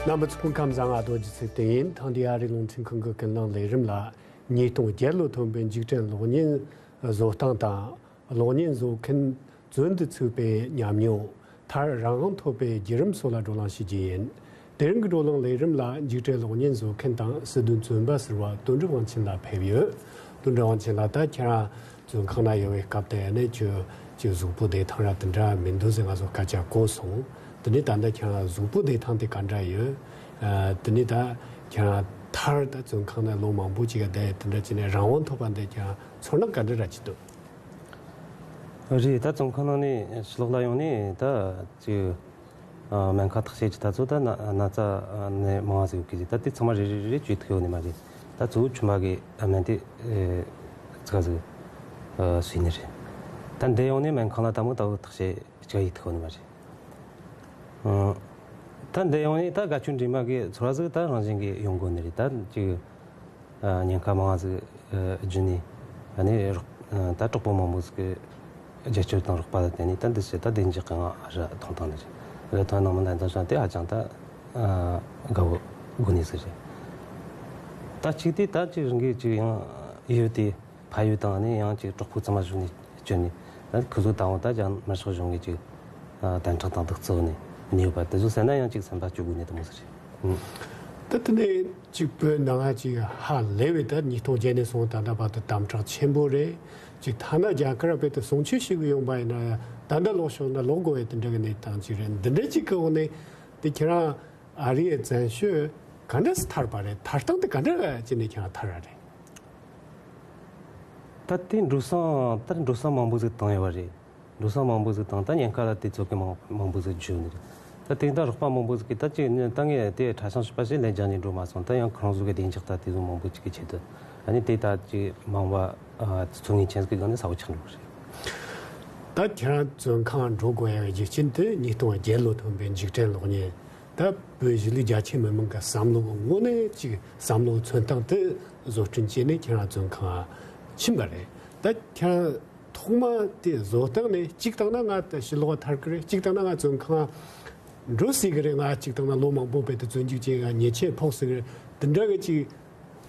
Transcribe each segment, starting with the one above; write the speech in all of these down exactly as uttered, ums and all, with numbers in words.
རྣམ་པ་ཚོ་སྐུ་ཁམས་བཟང་། ཨ་རྡོ་རྗེ་ཚེ་བརྟན་ཡིན། ཐེངས་འདིའི་ཨ་རིའི་རླུང་འཕྲིན་ཁང་གི་ཀུན་གླེང་ལས་རིམ་ལ། ཉིས་སྟོང་བརྒྱད་ལོ་ཐོན་པའི་འཇིག་རྟེན་གློག་བརྙན་བཟོ་སྟངས་དང་། གློག་བརྙན་བཟོ་མཁན་བཙོན་དུ་ཚུད་པའི་ཉམས་མྱོང་། མཐར་རང་དབང་ཐོབ་པའི་བརྒྱུད་རིམ་སོགས་ལ་བགྲོ་གླེང་ཞུ་རྒྱུ་ཡིན། དེ་རིང་གི་བགྲོ་གླེང་ལས་རིམ་ལ་འཇིག་རྟེན་གློག་བརྙན་བཟོ་མཁན་དང་སྲིད་དོན་བཙོན་པ་ཟུར་པ་དོན་གྲུབ་དབང་ཆེན་ལགས་ཕེབས་ཡོད། དོན་གྲུབ་དབང་ཆེན་ལགས། ད་ཁྱེད་རང་བཙོན་ཁང་ན་ཡོད་པའི་སྐབས་དེ་ནས་ཁྱོད་ཀྱི་གཟུགས་པོ་བདེ་ཐང་ར་དེ་འདྲ་མི་འདུག་ཟེར་ང་ཚོ་སྐད་ཆ་གོ་སོང་། དེ་ནས་ད་ལྟ་ཁྱེད་རང་གཟུགས་པོ་བདེ་ཐང་དེ་ག་འདྲ་ཡོད། ཨ། དེ་ནས་ད་ཁྱེད་རང་མཐར་ད་བཙོན་ཁང་ན་ལོ་མང་པོ་ཅིག་བསྡད་དེ་འདྲ་བྱས་ནས་རང་དབང་ཐོབ་པ་འདི་ཁྱེད་རང་ཚོར་སྣང་ག་འདྲ་ར་ཅིག་འདུག་རེད། ད་བཙོན་ཁང་ནང་ནས་ཕྱི་ལོགས་ལ་ཡོང་ནས་ད་ཅིག་ཨ། སྨན་ཁང་བརྟག་དཔྱད་ཀྱི་ད་ཚོ་ད་ན་ན་ཚ་ནད་མང་བ་ཟིག་ཡོད་གི་ཟིག་ད་དེ་ཚང་མ་རེ་རེ་རེ་རེ་བཅོས་ཐུབ་ཡོད་ནི་མ་རེད། ད་གཙོ་བོ་ཆུན་པ་གི་སྨན་དེ་ཨེ་ཙི་ག་ཟིག་ཨ། ཟོས་ནི་རེད། ད་འདི་ཡོང་ནས་སྨན་ཁང་ལ་ད་མོ་ད་བོ་བརྟག་དཔྱད་ཅིག་ཡེད་ཐུབ་ཡོད་ནི་མ་རེད། ཨ། ད་འདི་ཡོང་ནས་ད་དགའ་སྐྱོ་འདྲེས་མ་གི་ཚོར་བ་ཟིག་ད་རང་བཞིན་གི་ཡོང་དགོས་ནི་རེད། ད་ཅིག་ཨ། ཉེན་ཁ་མང་ཟིག་ཨ། བརྒྱུད་ནས། ཨ་ནི་རོགས་ཨ། ད་གྲོགས་པོ་མང་པོ་ཟིག་གི་རྒྱབ་སྐྱོར་དང་རོགས་པ་ལ་བརྟེན་ནས་ད་འདི་ཟེར་ད་བདེ་འཇགས་ཀྱི་ངང་ར་ཐོན་བཏང་ནི་རེད། ར་ཐོན་ནང་མི་འདང་ཐང་ཤང་དེ་ཧ་ཅང་ད་ཨ། དགའ་བོ་དགོས་ནི་ཟིག་རེད། ད་གཅིག་དེ་ད་ཅིག་རང་གི་ཅིག་ཡང་ཡོད་དེ་ཕ་ཡུལ་དང་ནི་ཡང་ཅིག་གྲོགས་པོ་ཚང་མ་བཞུགས་ནས་བསྐྱོན་ནས། ད་ཁོ་ཚོ་ད་འོ་ད་ཅང་མི་ཤོག་གཞུང་གི་ཅིག་ཨ། དམ་དྲག་དང་སྡུག་རྩུབ་ནས་གནས་ཡོད་པ་དེ་ཚོ་བསམ་ན་ཡང་ཅིག་སེམས་པ་སྐྱོ་དགོས་ནི་དེ་མོ་ཟིག་རེད། ཨུ། ད་དེ་ནས་ཅིག་བོད་ནང་ང་ཅིག་ཧ་ལས་པའི་ད་ཉིས་སྟོང་བརྒྱད་ནས་བཟུང་ད་ལྟ་བར་དུ་དམ་དྲག་ཆེན་པོ་རེད། ཅིག་ཐ་ན་རྒྱ་གར་བས་དེ་གསུང་ཆོས་ཞུ་གི་ཡོང་པ་ཡིན་ན་ད་ལྟ་ལོག་ཤོག་ན་ལོག་དགོས་པའི་དེ་འདྲ་གི་གནས་སྟངས་ཅིག་རེད། འདི་འདྲ་ཅིག་གི་འོག་ནས་དེ་ཁྱེད་རང་ཨ་རིའི་བཙན་བྱོལ་ག་འདྲ་སེ་ཐར་པ་རེད། ཐར་སྟངས་དེ་ག་འདྲ་ཅིག་ནས་ཁྱེད་རང་ཐར་བ་རེད། ད་དེ་འགྲོ་སོང་ད་འགྲོ་སོང་མང་པོ་ཟིག་བཏང་ཡོད་པ་རེད། འགྲོ་སོང་མང་པོ་ཟིག་བཏང་། ད་ཉེན་ཁ་ལ་དེ་ཚོ་གི་མང་མང་པོ་ཟིག་འཇུས་ནི་རེད། ད་དེ་ད་རོགས་པ་མང་པོ་ཟིག་གིས་ད་ཅིག་ནི་ད་ངས་དེ་གྲྭ་ཤང་ཞིག་པ་ཞིག་ལན་རྒྱག་ནས་འགྲོ་མ་སོང་། ད་ཡང་ཁོ་རང་ཚོ་གི་བདེ་འཇགས་ད་དེ་ཚོ་མང་པོ་ཅིག་གི་ཆེད་དུ་ཨ་ནི་དེ་ད་ཅིག་མང་བ་ཨ་ཚོ་ངེས་ཅན་ཟིག་གི་སྒང་ནས་ས་བོ་ཆགས་འགྲོ་གི་རེད། ད་ཁྱེད་རང་བཙོན་ཁང་འགྲོ་དགོས་ཡ་གི་རྒྱུ་རྐྱེན་དེ་ཉིས་སྟོང་བརྒྱད་ལོ་ཐོན་པའི་འཇིག་རྟེན་གློག་བརྙན་ད་བོད་གཞིས་ལུས་རྒྱ་ཆེ་མི་མང་གི་བསམ་བློ་གི་དངོས་གནས་ཅིག་བསམ་བློ་མཚོན་སྟངས་དེ་བཟོ་སྐྲུན་བྱས་ནས་ཁྱེད་རང་བཙོན་ཁང་ཕྱིན་པ་རེད། ད་ཁྱེད་རང་ཐོག་མ་དེ་བཟོ་སྟངས་ནས་གཅིག་བཏང་ན་ང་ད་ཕྱི་ལོགས་ཐར་གི་རེད། གཅིག་བཏང་ན་ང་བཙོན་ཁང་འགྲོ་སྲིད་གི་རེད། ང་གཅིག་བཏང་ན་ལོ་མང་པོ་བོད་དུ་བཙོན་འཇུག་བྱས་ང་ཉེས་ཆད་ཕོག་སྲིད་གི་རེད། དེ་འདྲ་གི་ཅིག་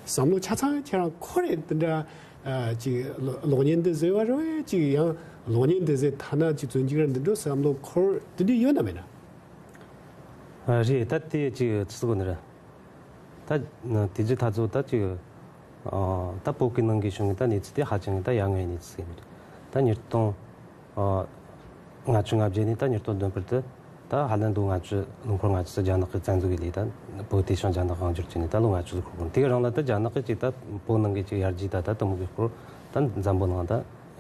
བསམ་བློ་ཆ་ཚང་ཁྱེད་རང་འཁོར་རེད། དེ་འདྲ་ཨ་ཅིག་གློག་བརྙན་འདི་བཟོས་པ་རེད། ཅིག་ཡང་གློག་བརྙན་འདི་བཟོས་ཐ་ན་ཅིག་བཙོན་འཇུག་རེད་འདི་འདྲ་བསམ་བློ་འཁོར་དེ་འདྲ་ཡོད་ན་མེད་ན། ཨ་རེད། ད་དེ་ཅིག་ཚིག་གོ་ནི་རེད། ད་དེ་ཅི་ད་ཚོ་ད་ཅིག་ཨ་ད་བོད་ཀྱི་ནང་གི་བྱུང་གི་ད་གནས་ཚུལ་དེ་ཧ་ཅང་གི་ད་ཡ་ང་བའི་གནས་ཚུལ་ཟིག་ཡིན་རེད། ད་ཉིས་སྟོང་ཨ་ལྔ་བཅུ་ང་བརྒྱད་ནས་ད་ཉིས་སྟོང་བདུན་བར་དུ་ད་ཧ་ལན་དུ་ང་ཚོ་ལུང་འཁོར་ང་ཚོ་རྒྱ་ནག་གི་བཙན་འཛུལ་གི་ལས་ད་བོད་དེ་བྱང་རྒྱ་ནག་དབང་སྒྱུར་བྱས་ནས་ད་ལོ་ང་ཚོ་ལུང་འཁོར་དགོས། དེ་གི་རིང་ལ་ད་རྒྱ་ནག་གི་ཅིག་ད་བོད་ནང་གི་ཅིག་ཡར་རྒྱས་ད་ད་དུ་མོ་གི་སྐོར་ད་འཛམ་བུ་གླིང་ད་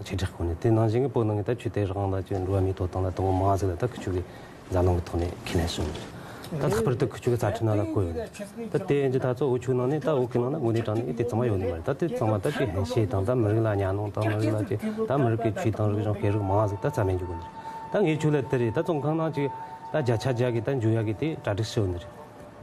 ཆེ་དྲག་གོ་ནས། དེ་ནང་བཞིན་གི་བོད་ནང་གི་ད་ཆོས་དད་རང་ལ་ཅིག་འགྲོ་བ་མིའི་ཐོབ་ཐང་ལ་དང་པོ་མང་ཟིག་ལ་ད་ཁུ་ཆུ་གི་འཛམ་གླིང་གི་ཐོག་ནས་ཁས་ལེན་བྱུང་། ད་ལྷག་པར་དུ་ཁུ་ཆུ་གི་རྩ་ཁྲིམས་ནང་ལ་བཀོད་ཡོད་ནི། ད་དེ་ཡིན་གྱི་ད་ཚོ་འུ་ཆོའི་ནང་ནས་ད་བོད་ཀྱི་ནང་ན་དངོས་གནས་དྲང་གནས་དེ་ཚང་མ་ཡོད་ནི་མ་རེད། ད་དེ་ཚང་མ་ད་ཅིག་སྣེ་ཤེས་དང་ད་མི་རིགས་ལ་གཉའ་གནོན་དང་མི་རིགས་ལ་ཅིག་ད་མི་རིགས་ཀྱི་ཆོས་དང་རིག་གཞུང་སྐད་རིགས་མང་ཟིག་ད་རྩ་མེད་འཇོག་གི་ནི་རེད། ད་ངས་ཁྱོད་ལ་དེ་རེད། ད་བཙོན་ཁང་ནང་ཅིག་ད་བརྒྱ་ཆ་བརྒྱ་གི་ད་འཇུ་ཡ་གི་དེ་གྲ་སྒྲིག་ཞུ་ནི་རེད།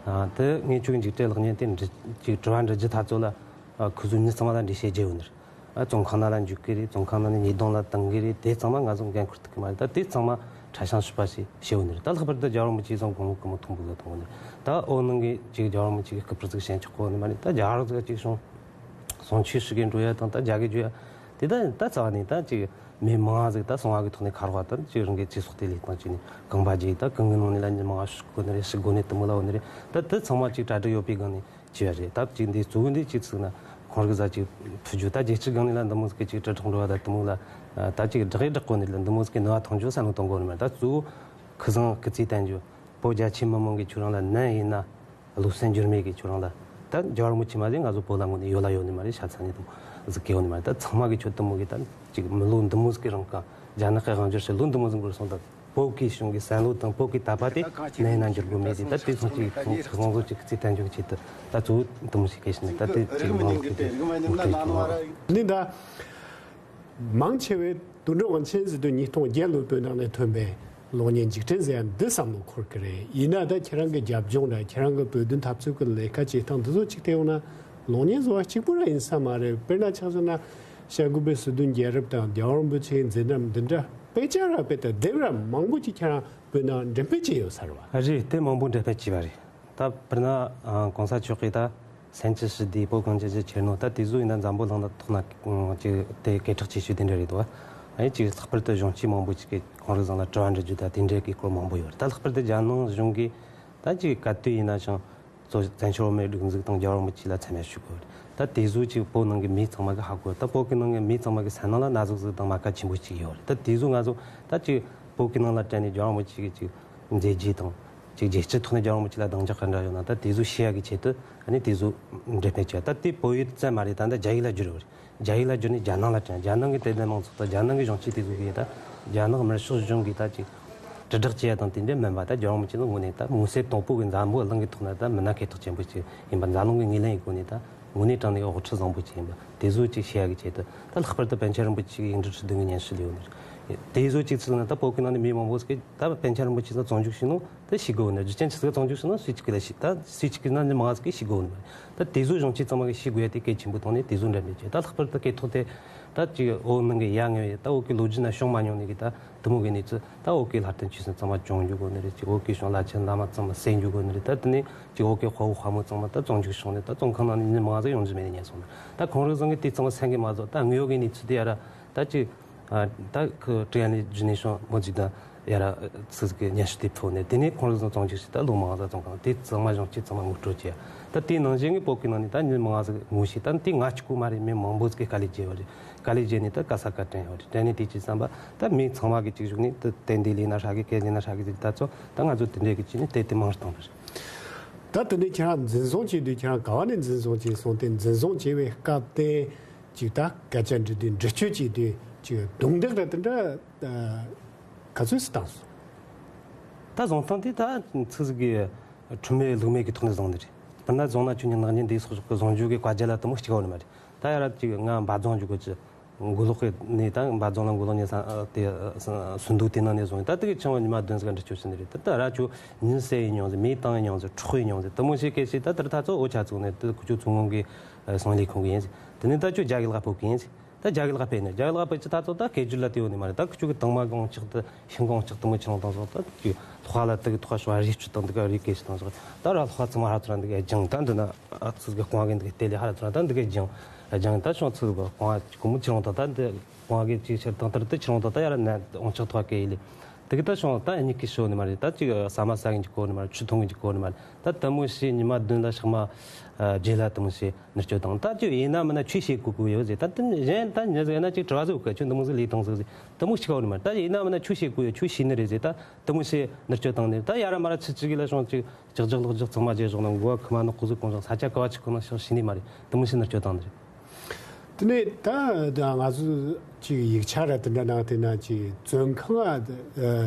ཨ་དེ་ངས་ཁྱོད་ཀྱི་འཇིག་རྟེན་གློག་བརྙན་དེ་འདྲི་ཅིག་དྲི་བ་འདྲི་རྒྱུ་ད་ཚོ་ལ་ཨ་ཁུ་ཚོ་མྱི་ཚང་མ་ལ་འགྲེལ་བཤད་བརྒྱབ་ཡོད་ནི་རེད། ཨ་བཙོན་ཁང་ནང་ལ་འཇུག་གི་རེད། བཙོན་ཁང་ནང་ནས་ཉེས་རྡུང་ལ་བཏང་གི་རེད། དེ་ཚང་མ་ང་ཚོ་འགན་འཁུར་ཐུབ་ཀྱི་མ་རེད། ད་དེ་ཚང་མ་གྲྭ་ཤང་ཞིག་པ་ཞིག་བྱེད་འོ་ནི་རེད། ད་ལྷག་པར་དུ་རྒྱལ་བ་རིན་པོ་ཆེ་ཚང་དགུང་ལོ་གི་མོ་མཐོན་པོ་ལ་གཏོང་འོ་ནི་རེད། ད་འོ་ནང་གི་ཅིག་རྒྱལ་བ་རིན་པོ་ཆེ་གི་སྐུ་པར་ཟིག་ཞལ་འཇོག་གོ་ནི་མ་རེད། ད་རྒྱ་གར་ཟིག་ཅིག་སོང་སོང་ཆོས་ཞུ་གི་འགྲོ་ཡ་དང་ད་རྒྱ་གི་བརྗོད་ཡ་དེ་ད་ད་རྩ་བ་ནས་ད་ཅིག་མི་མང་ཟིག་ད་སོང་བ་གི་ཐོག་ནས་ཁ་རོག་ད་ཅིག་རང་གི་ཅིག་སོག་དེ་ལས་བཏང་ཅིག་ནས་གང་པ་ཅིག་ད་གང་གི་ནང་ནས་ལ་མྱི་མང་ཞིག་གོ་ནི་རེད། ཞིག་གོ་ནི་དུ་མོ་ལ་འོ་ནི་རེད། ད་དེ་ཚང་མ་ཅིག་གྲ་སྒྲིག་ཡོད་པའི་སྒང་ནས། ཅི་བ་རེད། ད་ཅིག་འདི་གཙོ་བོ་འདི་ཅིག་ཚིག་ན་ཁོང་རིག་ཟ་ཅིག་ཕུ་རྒྱུ་ད་རྒྱལ་སྤྱི་སྒང་ནས་ལ་འདི་མོ་ཟིག་གི་ཅིག་དྲིལ་བསྒྲགས་འགྲོ་བ་ད་དུ་མོ་ལ་ད་ཅིག་བསྒྲགས་ཡི་བསྒྲགས་གོ་ནས་ལ་འདི་མོ་ཟིག་གི་ནུས་པ་ཐོན་རྒྱུ་བསམ་བློ་གཏོང་དགོས་ནི་མ་རེད། ད་གཙོ་བོ་ཁུ་བཟང་སྐུ་ཚེ་བརྟན་རྒྱུ་བོད་རྒྱ་ཆེ་མི་མང་གི་ཁྱོད་རང་ལ་ནན་ཡིན་ན་བློ་སེམས་འགྱུར་མེད་གི་ཁྱོད་རང་ལ་ད་རྒྱལ་བ་རིན་པོ་ཆེ་མ་ཟིག་ང་ཚོ་བོད་ལ་ངོ་ནས་ཡོད་ལ་ཡོད་ནི་མ་རེད། ཤ་ཚ་ནི་དུ་མོ་ཟིག་གི་ཡོད་ནི་མ་རེད། ད་ཚང་མ་གི་ཁྱོད་དུ་མོ་གི་ད་ཅིག་མི་ལོ་འདི་མོ་ཟིག་གི་རིང་ག་རྒྱ་ནག་གི་དབང་སྒྱུར་ཞིག་ལོ་འདི་མོ་ཟིག་འགོར་སོང་ད། བོད་ཀྱི་གཞུང་གི་བསམ་བློ་དང་བོད་ཀྱི་དད་པ་དེ་ནན་ན་འགྱུར་དགོས་མེད་དེ། ད་དེ་སོང་ཅིག་ཁོང་ཁོང་ཚོ་ཅིག་རྩིས་བསྟན་འགྱུར་གྱི་ཆེད་དུ་ད་གཙོ་བོ་འདི་མོ་ཞིག་གལ་ཆེ་ནས་ད་དེ་ཅིག་མང་གི་དེ་ངོ་སྤྲོད་ཀྱི་ངོ་། ནི་ད་མང་ཆེ་བས་དོན་གྲུབ་དབང་ཆེན་ཟེར་དུས་ཉིས་སྟོང་བརྒྱད་ལོ་བོད་ནང་ནས་ཐོན་པའི་གློག་བརྙན་འཇིག་རྟེན་ཟེར་ཡ་འདི་བསམ་བློ་འཁོར་གི་རེད། ཡིན་ན་ད་ཁྱེད་རང་གི་རྒྱབ་ལྗོངས་ར་ཁྱེད་རང་གི་བོད་དོན་འཐབ་རྩོད་ཀྱི་ལས་ཀ་བྱེད་སྟངས་འདི་ཚོ་ཅིག་བལྟས་ཡོང་ན་གློག་བརྙན་བཟོ་བ་གཅིག་པུ་ར་ཡིན་ས་མ་རེད། དཔེར་ན་ཆ་བཞག་ན་བྱ་རྒོད་པའི་སྲིད་དོན་རྒྱལ་རབས་དང་རྒྱལ་བ་རིན་པོ་ཆེའི་མཛད་རྣམ་འདི་འདྲ་དཔེ་ཆ་ར་དཔེ་དང་དེབ་ར་མང་པོ་ཅིག་ཁྱེད་རང་བོད་ནང་འགྲེམས་སྤེལ་བྱས་ཡོད་ས་རེད་བ། རེད། དེ་མང་པོ་འགྲེམས་སྤེལ་བྱས་པ་རེད། ད་དཔེར་ན་ཨ་གོང་ས་མཆོག་གིས་ད་སན་ཅི་ཞི་བདེ་བོད་གངས་ཅན་གྱི་ཁྱེར་ནོ། ད་དེ་ཚོ་ཡིན་ན་འཛམ་བུ་གླིང་ན་ཐོག་ན་ཅིག་དེ་སྐད་གྲགས་ཆེ་ཤོས་དེ་འདྲ་རེད་འདུག་ཨ་ནི་ཅིག་ལྷག་པར་དུ་གཞུང་སྐྱེས་མང་པོ་ཅིག་གིས་ཁོང་རང་ཚང་ལ་དྲི་བ་འདྲི་རྒྱུ་ད་དེ་འདྲའི་གི་སྐོར་མང་པོ་ཡོད་རེད། ད་ལྷག་པར་དུ་རྒྱ་ནག་གཞུང་གིས་ད་ཅིག་ག་དུས་ཡིན་ན་ཅང་གཙོ་བཙན་བྱོལ་བོད་མིའི་སྒྲིག་འཛུགས་དང་རྒྱལ་བ་རིན་པོ་ཆེ་ལ་མཚམས་ཡ་ཞུ་དགོས་རེད། ད་དེ་ཚོ་ཅིག་བོད་ནང་གི་མི་ཚང་མ་གིས་ཧ་གོ། ད་བོད་ཀྱི་ནང་གི་མི་ཚང་མ་གི་སེམས་ནང་ལ་ན་ཟུག་ཟུག་དང་རྨ་ཁ་ཆེན་པོ་ཅིག་ཡོད་རེད། ད་དེ་ཚོ་ང་ཚོ་ད་ཅིག་བོད་ཀྱི་ནང་ལ་དྲན་ནས་རྒྱལ་བ་རིན་པོ་ཆེ་གི་ཅིག་མཛད་རྗེས་དང་། ཅིག་རྒྱལ་སྤྱིའི་ཐོག་ནས་རྒྱལ་བ་རིན་པོ་ཆེ་ལ་སྡིངས་ཆ་ག་འདྲ་ཡོད་ན། ད་དེ་ཚོ་ཤེས་ཡ་གི་ཆེད་དུ་ཨ་ནི་དེ་ཚོ་འགྲེམས་སྤེལ་བྱས། ད་དེ་བོད་ཡིག་ཙམ་མ་རེད། ད་ད་རྒྱ་ཡིག་ལ་བསྒྱུར་ཡོད་རེད། རྒྱ་ཡིག་ལ་བསྒྱུར་ནས་རྒྱ་ནག་ལ་དྲན། རྒྱ་ནག་གི་དད་ལྡན་མང་ཚོགས་དང་རྒྱ་ནག་གི་གཞུང་སྐྱེས་དེ་ཚོ་གིས་ད་རྒྱ་ནག་དམར་ཤོག་གཞུང་གིས་ད་ཅིག་དྲིལ་བསྒྲགས་བྱས་ཡ་དང་དེ་འདྲ་མིན་པ། ད་རྒྱལ་བ་རིན་པོ་ཆེ་ནི་དངོས་གནས་ད་མངོན་གསལ་དོད་པོ་གི་འཛམ་བུ་གླིང་གི་ཐོག་ན་ད་མི་སྣ་སྐད་གྲགས་ཅན་པོ་ཅིག་ཡིན་པ། འཛམ་གླིང་གི་ངོས་ལེན་ཡེད་གོ་ནས་ད་དངོས་གནས་དྲང་གནས་དབུ་ཁྲིད་བཟང་པོ་ཅིག་ཡིན་པ། དེ་ཚོ་ཅིག་ཤེས་ཡ་གི་ཆེད་དུ། ད་ལྷག་པར་དུ་པཎ་ཆེན་རིན་པོ་ཆེ་གི་ཡིག་འབྲུ་ཁྲི་བདུན་གི་སྙན་ཞུ་ལས་ཡོད་ནི་རེད། དེ་ཚོ་ཅིག་ཚུལ་ན་ད་བོད་ཀྱི་ནང་ནས་མི་མང་པོ་ཟིག་གིས་ད་པཎ་ཆེན་རིན་པོ་ཆེ་ཚོ་བཙོན་འཇུག་བྱས་ནོ་དེ་ཤེས་དགོས་ནི། རྒྱུ་རྐྱེན་ཆི་ཟིག་བཙོན་འཇུག་བྱས་ནོ་སུ་གཅིག་གིས་ལ་ཤེས། ད་སུ་གཅིག་གིས་ན་མི་མང་ཟིག་གིས་ཤེས་དགོས་ནི་མ་རེད། ད་དེ་ཚོ་གཞུང་སྐྱེས་ཚང་མ་གིས་ཤེས་དགོས་ཡ་དེ་གལ་ཆེན་པོ་བཏང་ནས་དེ་ཚོ་འགྲེམས་སྤེལ་བྱས། ད་ལྷག་པར་དུ་སྐད་ཐོག་དེ་ད་ཅིག་བོད་ནང་གི་ཡ་ང་བའི་ད་བོད་ཀྱི་ལོ་རྒྱུས་ན་བྱུང་མ་མྱོང་ནི་གི་ད་དེ་མོ་གི་གནས་ཚུལ། ད་བོད་ཀྱི་ལྷ་ལྡན་ཆོས་སྲིད་ཚང་མ་བཅོམ་འཇུག་དགོས་ནི་རེད། ཅིག་བོད་ཀྱི་གཞུང་བླ་ཆེན་བླ་མ་ཚང་མ་བསད་འཇུག་དགོས་ནི་རེད། ད་དེ་ནས་ཅིག་བོད་ཀྱི་དཔའ་བོ་དཔའ་མོ་ཚང་མ་ད་བཙོན་འཇུག་བྱུང་ནས་ད་བཙོན་ཁང་ནང་ནས་མི་མང་ཟིག་ཡོང་རྒྱུ་མེད་ནས་ཉན་སོང་ནི། ད་ཁོང་རང་ཚང་གིས་དེ་ཚང་མ་སེམས་གི་མ་བཟོད། ད་དངོས་ཡོད་ཀྱི་གནས་ཚུལ་དེ་ཡ་ར་ད་ཅིག་ཨ་ད་ཁོ་ཀྲི་ཡ་ནས་རྒྱུ་ནས་བྱུང་མོ་ཅིག་དང་ཡ་ར་ཚིག་གི་སྙན་ཞུ་དེ་ཕུལ་ནས། དེ་ནས་ཁོང་རང་ཚོ་བཙོན་འཇུག་བྱས། ད་ལོ་མང་ཟིག་བཙོན་ཁང་དེ་ཚང་མ་གཞུང་སྐྱེས་ཚང་མ་ངོ་སྤྲོད་བྱས། ད་དེའི་ནང་བཞིན་གྱི་བོད་ཀྱི་ནང་ནས་ད་མི་མང་ཟིག་ངོ་ཤེས། ད་དེ་ང་གཅིག་པོ་མ་རེད། མི་མང་པོ་ཟིག་གིས་དཀའ་ལས་བརྒྱབ་པ་རེད། དཀའ་ལས་བརྒྱབ་ནས་ད་ག་ས་ག་དྲན་ཡོད་རེད། དྲན་ནས་དེ་ཅིག་བསམ་པ་ད་མི་ཚང་མ་གིས་ཅིག་བཞུགས་ནས་ད་དེ་འདི་ལས་ན་ཧྲ་གི་སྐད་ལས་ན་ཧྲ་གི་ཟིག་ད་ཚོ་ད་ང་ཚོ་དེ་འདྲས་གི་ཅིག་ནས་དེ་དེ་མང་བཏང་བ་རེད། ད་དེ་ནས་ཁྱེད་རང་འཛིན་བཟུང་བྱས་དུས་ཁྱེད་རང་ག་བ་ནས་འཛིན་བཟུང་བྱས་སོང་། དེ་འཛིན་བཟུང་བྱས་པའི་སྐབས་དེ་ཅིག་ད་སྐད་ཆ་འདྲི་དུས་འདྲི་གཅོད་བྱས་དུས་ཅིག་རྡུང་རྡེག་ར་དེ་འདྲ་ག་ཚོད་སུ་བཏང་སོང་། ད་བཟུང་སྟངས་དེ་ད་ཚིག་ཟིག་གི་ཁྲིམས་མེད་ལུགས་མེད་ཀྱི་ཐོག་ནས་བཟུང་ནི་རེད། དཔེར་ན་བཟུང་ན་ཁྱོད་ཉིད་ནག་ཉེས་འདི་སོགས་ཀྱི་བཟུང་རྒྱུ་གི་བཀའ་རྒྱ་ལ་དེ་མོ་གཅིག་ཡོད་ནི་མ་རེད། ད་ཡ་ར་ཅིག་ང་འབའ་རྫོང་འཇུག་གི་ཅི། མགོ་ལོག་གི་ནས་ད་འབའ་རྫོང་ལ་མགོ་ལོག་ཉེ་ས་དེ་སུན་དུག་དེ་ནང་ནས་བཟུང་། ད་དེ་གི་ཆང་བ་ཉི་མ་བདུན་ཟིག་འདྲི་གཅོད་བྱས་ནི་རེད། ད་ད་ར་ཁྱོད་ཉིན་བསད་ཡིན་མྱོང་ཟིག་མི་བཏང་ཡིན་མྱོང་ཟིག་འཕྲོག་ཡིན་མྱོང་ཟིག་དེ་མོ་ཞིག་སྐད་ཆ་ད་དེར་ད་ཚོ་འོ་ཆ་ཚུགས་ནས་དེ་ཁུ་ཆོ་ཚོང་ཁང་གི་སང་ལས་ཁུངས་གི་ཡིན་ཟིག་དེ་ནས་ད་ཁྱོད་རྒྱ་གི་ལག་ཕོག་གི་ཡིན་ཟིག་ད་རྒྱ་གི་ལག་ཕེབས་ནས་རྒྱ་གི་ལག་ཕེབས་ཀྱི་ད་ཚོ་ད་སྐད་སྒྱུར་ལ་དེ་ཡོད་ནི་མ་རེད། ད་ཁུ་ཆོ་གི་དང་མ་གི་འོང་ཆག་ད་ཤིང་གི་འོང་ཆག་དེ་མོ་ཆི་རུང་བཏང་སོང་། ད་ཁྱོད་ལྷོ་ཁ་ལ་དེ་གི་ཐོག་ཤོག་རེ་ཆུ་དང་དེ་ག་རེ་སྐད་ཆ་བཏང་སོང་། ད་ར་ལྷོ་ཁ་ཚང་མ་ཧ་ཚོ་ར་འདི་ག་སྦྱངས། ད་འདི་ན་ཨ་ཚིག་གི་ཀོང་གི་འདི་ག་དེ་ལས་ཧ་ཚོ་ར་ད་འདི་ག་སྦྱངས་སྦྱངས། ད་ཤོང་ཚིག་གི་ཀོང་གི་གོང་མོ་ཆི་རུང་ད་ད་འདི་ཀོང་གི་ཅིག་ཕྱིར་བཏང་ལྟར་དུ་ཆི་རུང་ད་ད་ཡ་ར་ན་འོང་ཆག་ཐོག་སྐད་ཡིན་ལས། དེ་གི་ད་ཤོང་ད་ཡ་གཉིད་ཀྱི་ཤོ་ནི་མ་རེད། ད་ཅིག་ཟ་མ་ཟ་གི་འཇུག་གོ་ནི་མ་རེད། ཆུ་འཐུང་གི་འཇུག་གོ་ནི་མ་རེད། ད་དེ་མོ་ཞིག་ཉི་མ་བདུན་ལ་ཞག་མ་རྗེས་ལ་དེ་མོ་ཞིག་འདྲི་གཅོད་དང་། ད་ཅིག་ཡིན་ན་མིན་ན་ཁྱོད་ཤེས་དགོས་ཀྱི་ཡོད་ཟེར། ད་དེ་གཞན་ད་ཉི་ཟེར་ན་ཅིག་དྲི་བ་ཟིག་གི་ཁྱོད་འདི་མོ་ཟིག་ལས་བཏང་ཟིག་ཟེར་དེ་མོ་ཞིག་ག་བ་ནི་མ་རེད། ད་ཡིན་ན་མིན་ན་ཁྱོད་ཤེས་དགོས་ཡོད། ཁྱོད་ཤེས་ནི་རེད་ཟེར། ད་དེ་མོ་ཞིག་འདྲི་གཅོད་བཏང་ནས་ད་ཡ་ར་མ་ར་ཚིག་གཅིག་གི་ལ་ཤོང་ཅིག་ཅག་ཅག་ལོག་ཅག་ཚང་མ་རྗེས་ཞོག་ན་མགོ་བ་ཁུ་མ་ནོག་ཁུ་ཟུག་གོང་ཞོག་ས་ཆ་ག་བ་ཅིག་ཁོ་ན་ཤོག་ཤེས་ནི་མ་རེད། དེ་མོ་ཞིག་འདྲི་གཅོད་བཏང་ནི་རེད། དེ་ནས་ད་ད་ང་ཚོ་ཅིག་ཡིག་ཆ་ར་དེ་འདྲ་ནང་དེ་ན་ཅིག་བཙོན་ཁང་ཨ་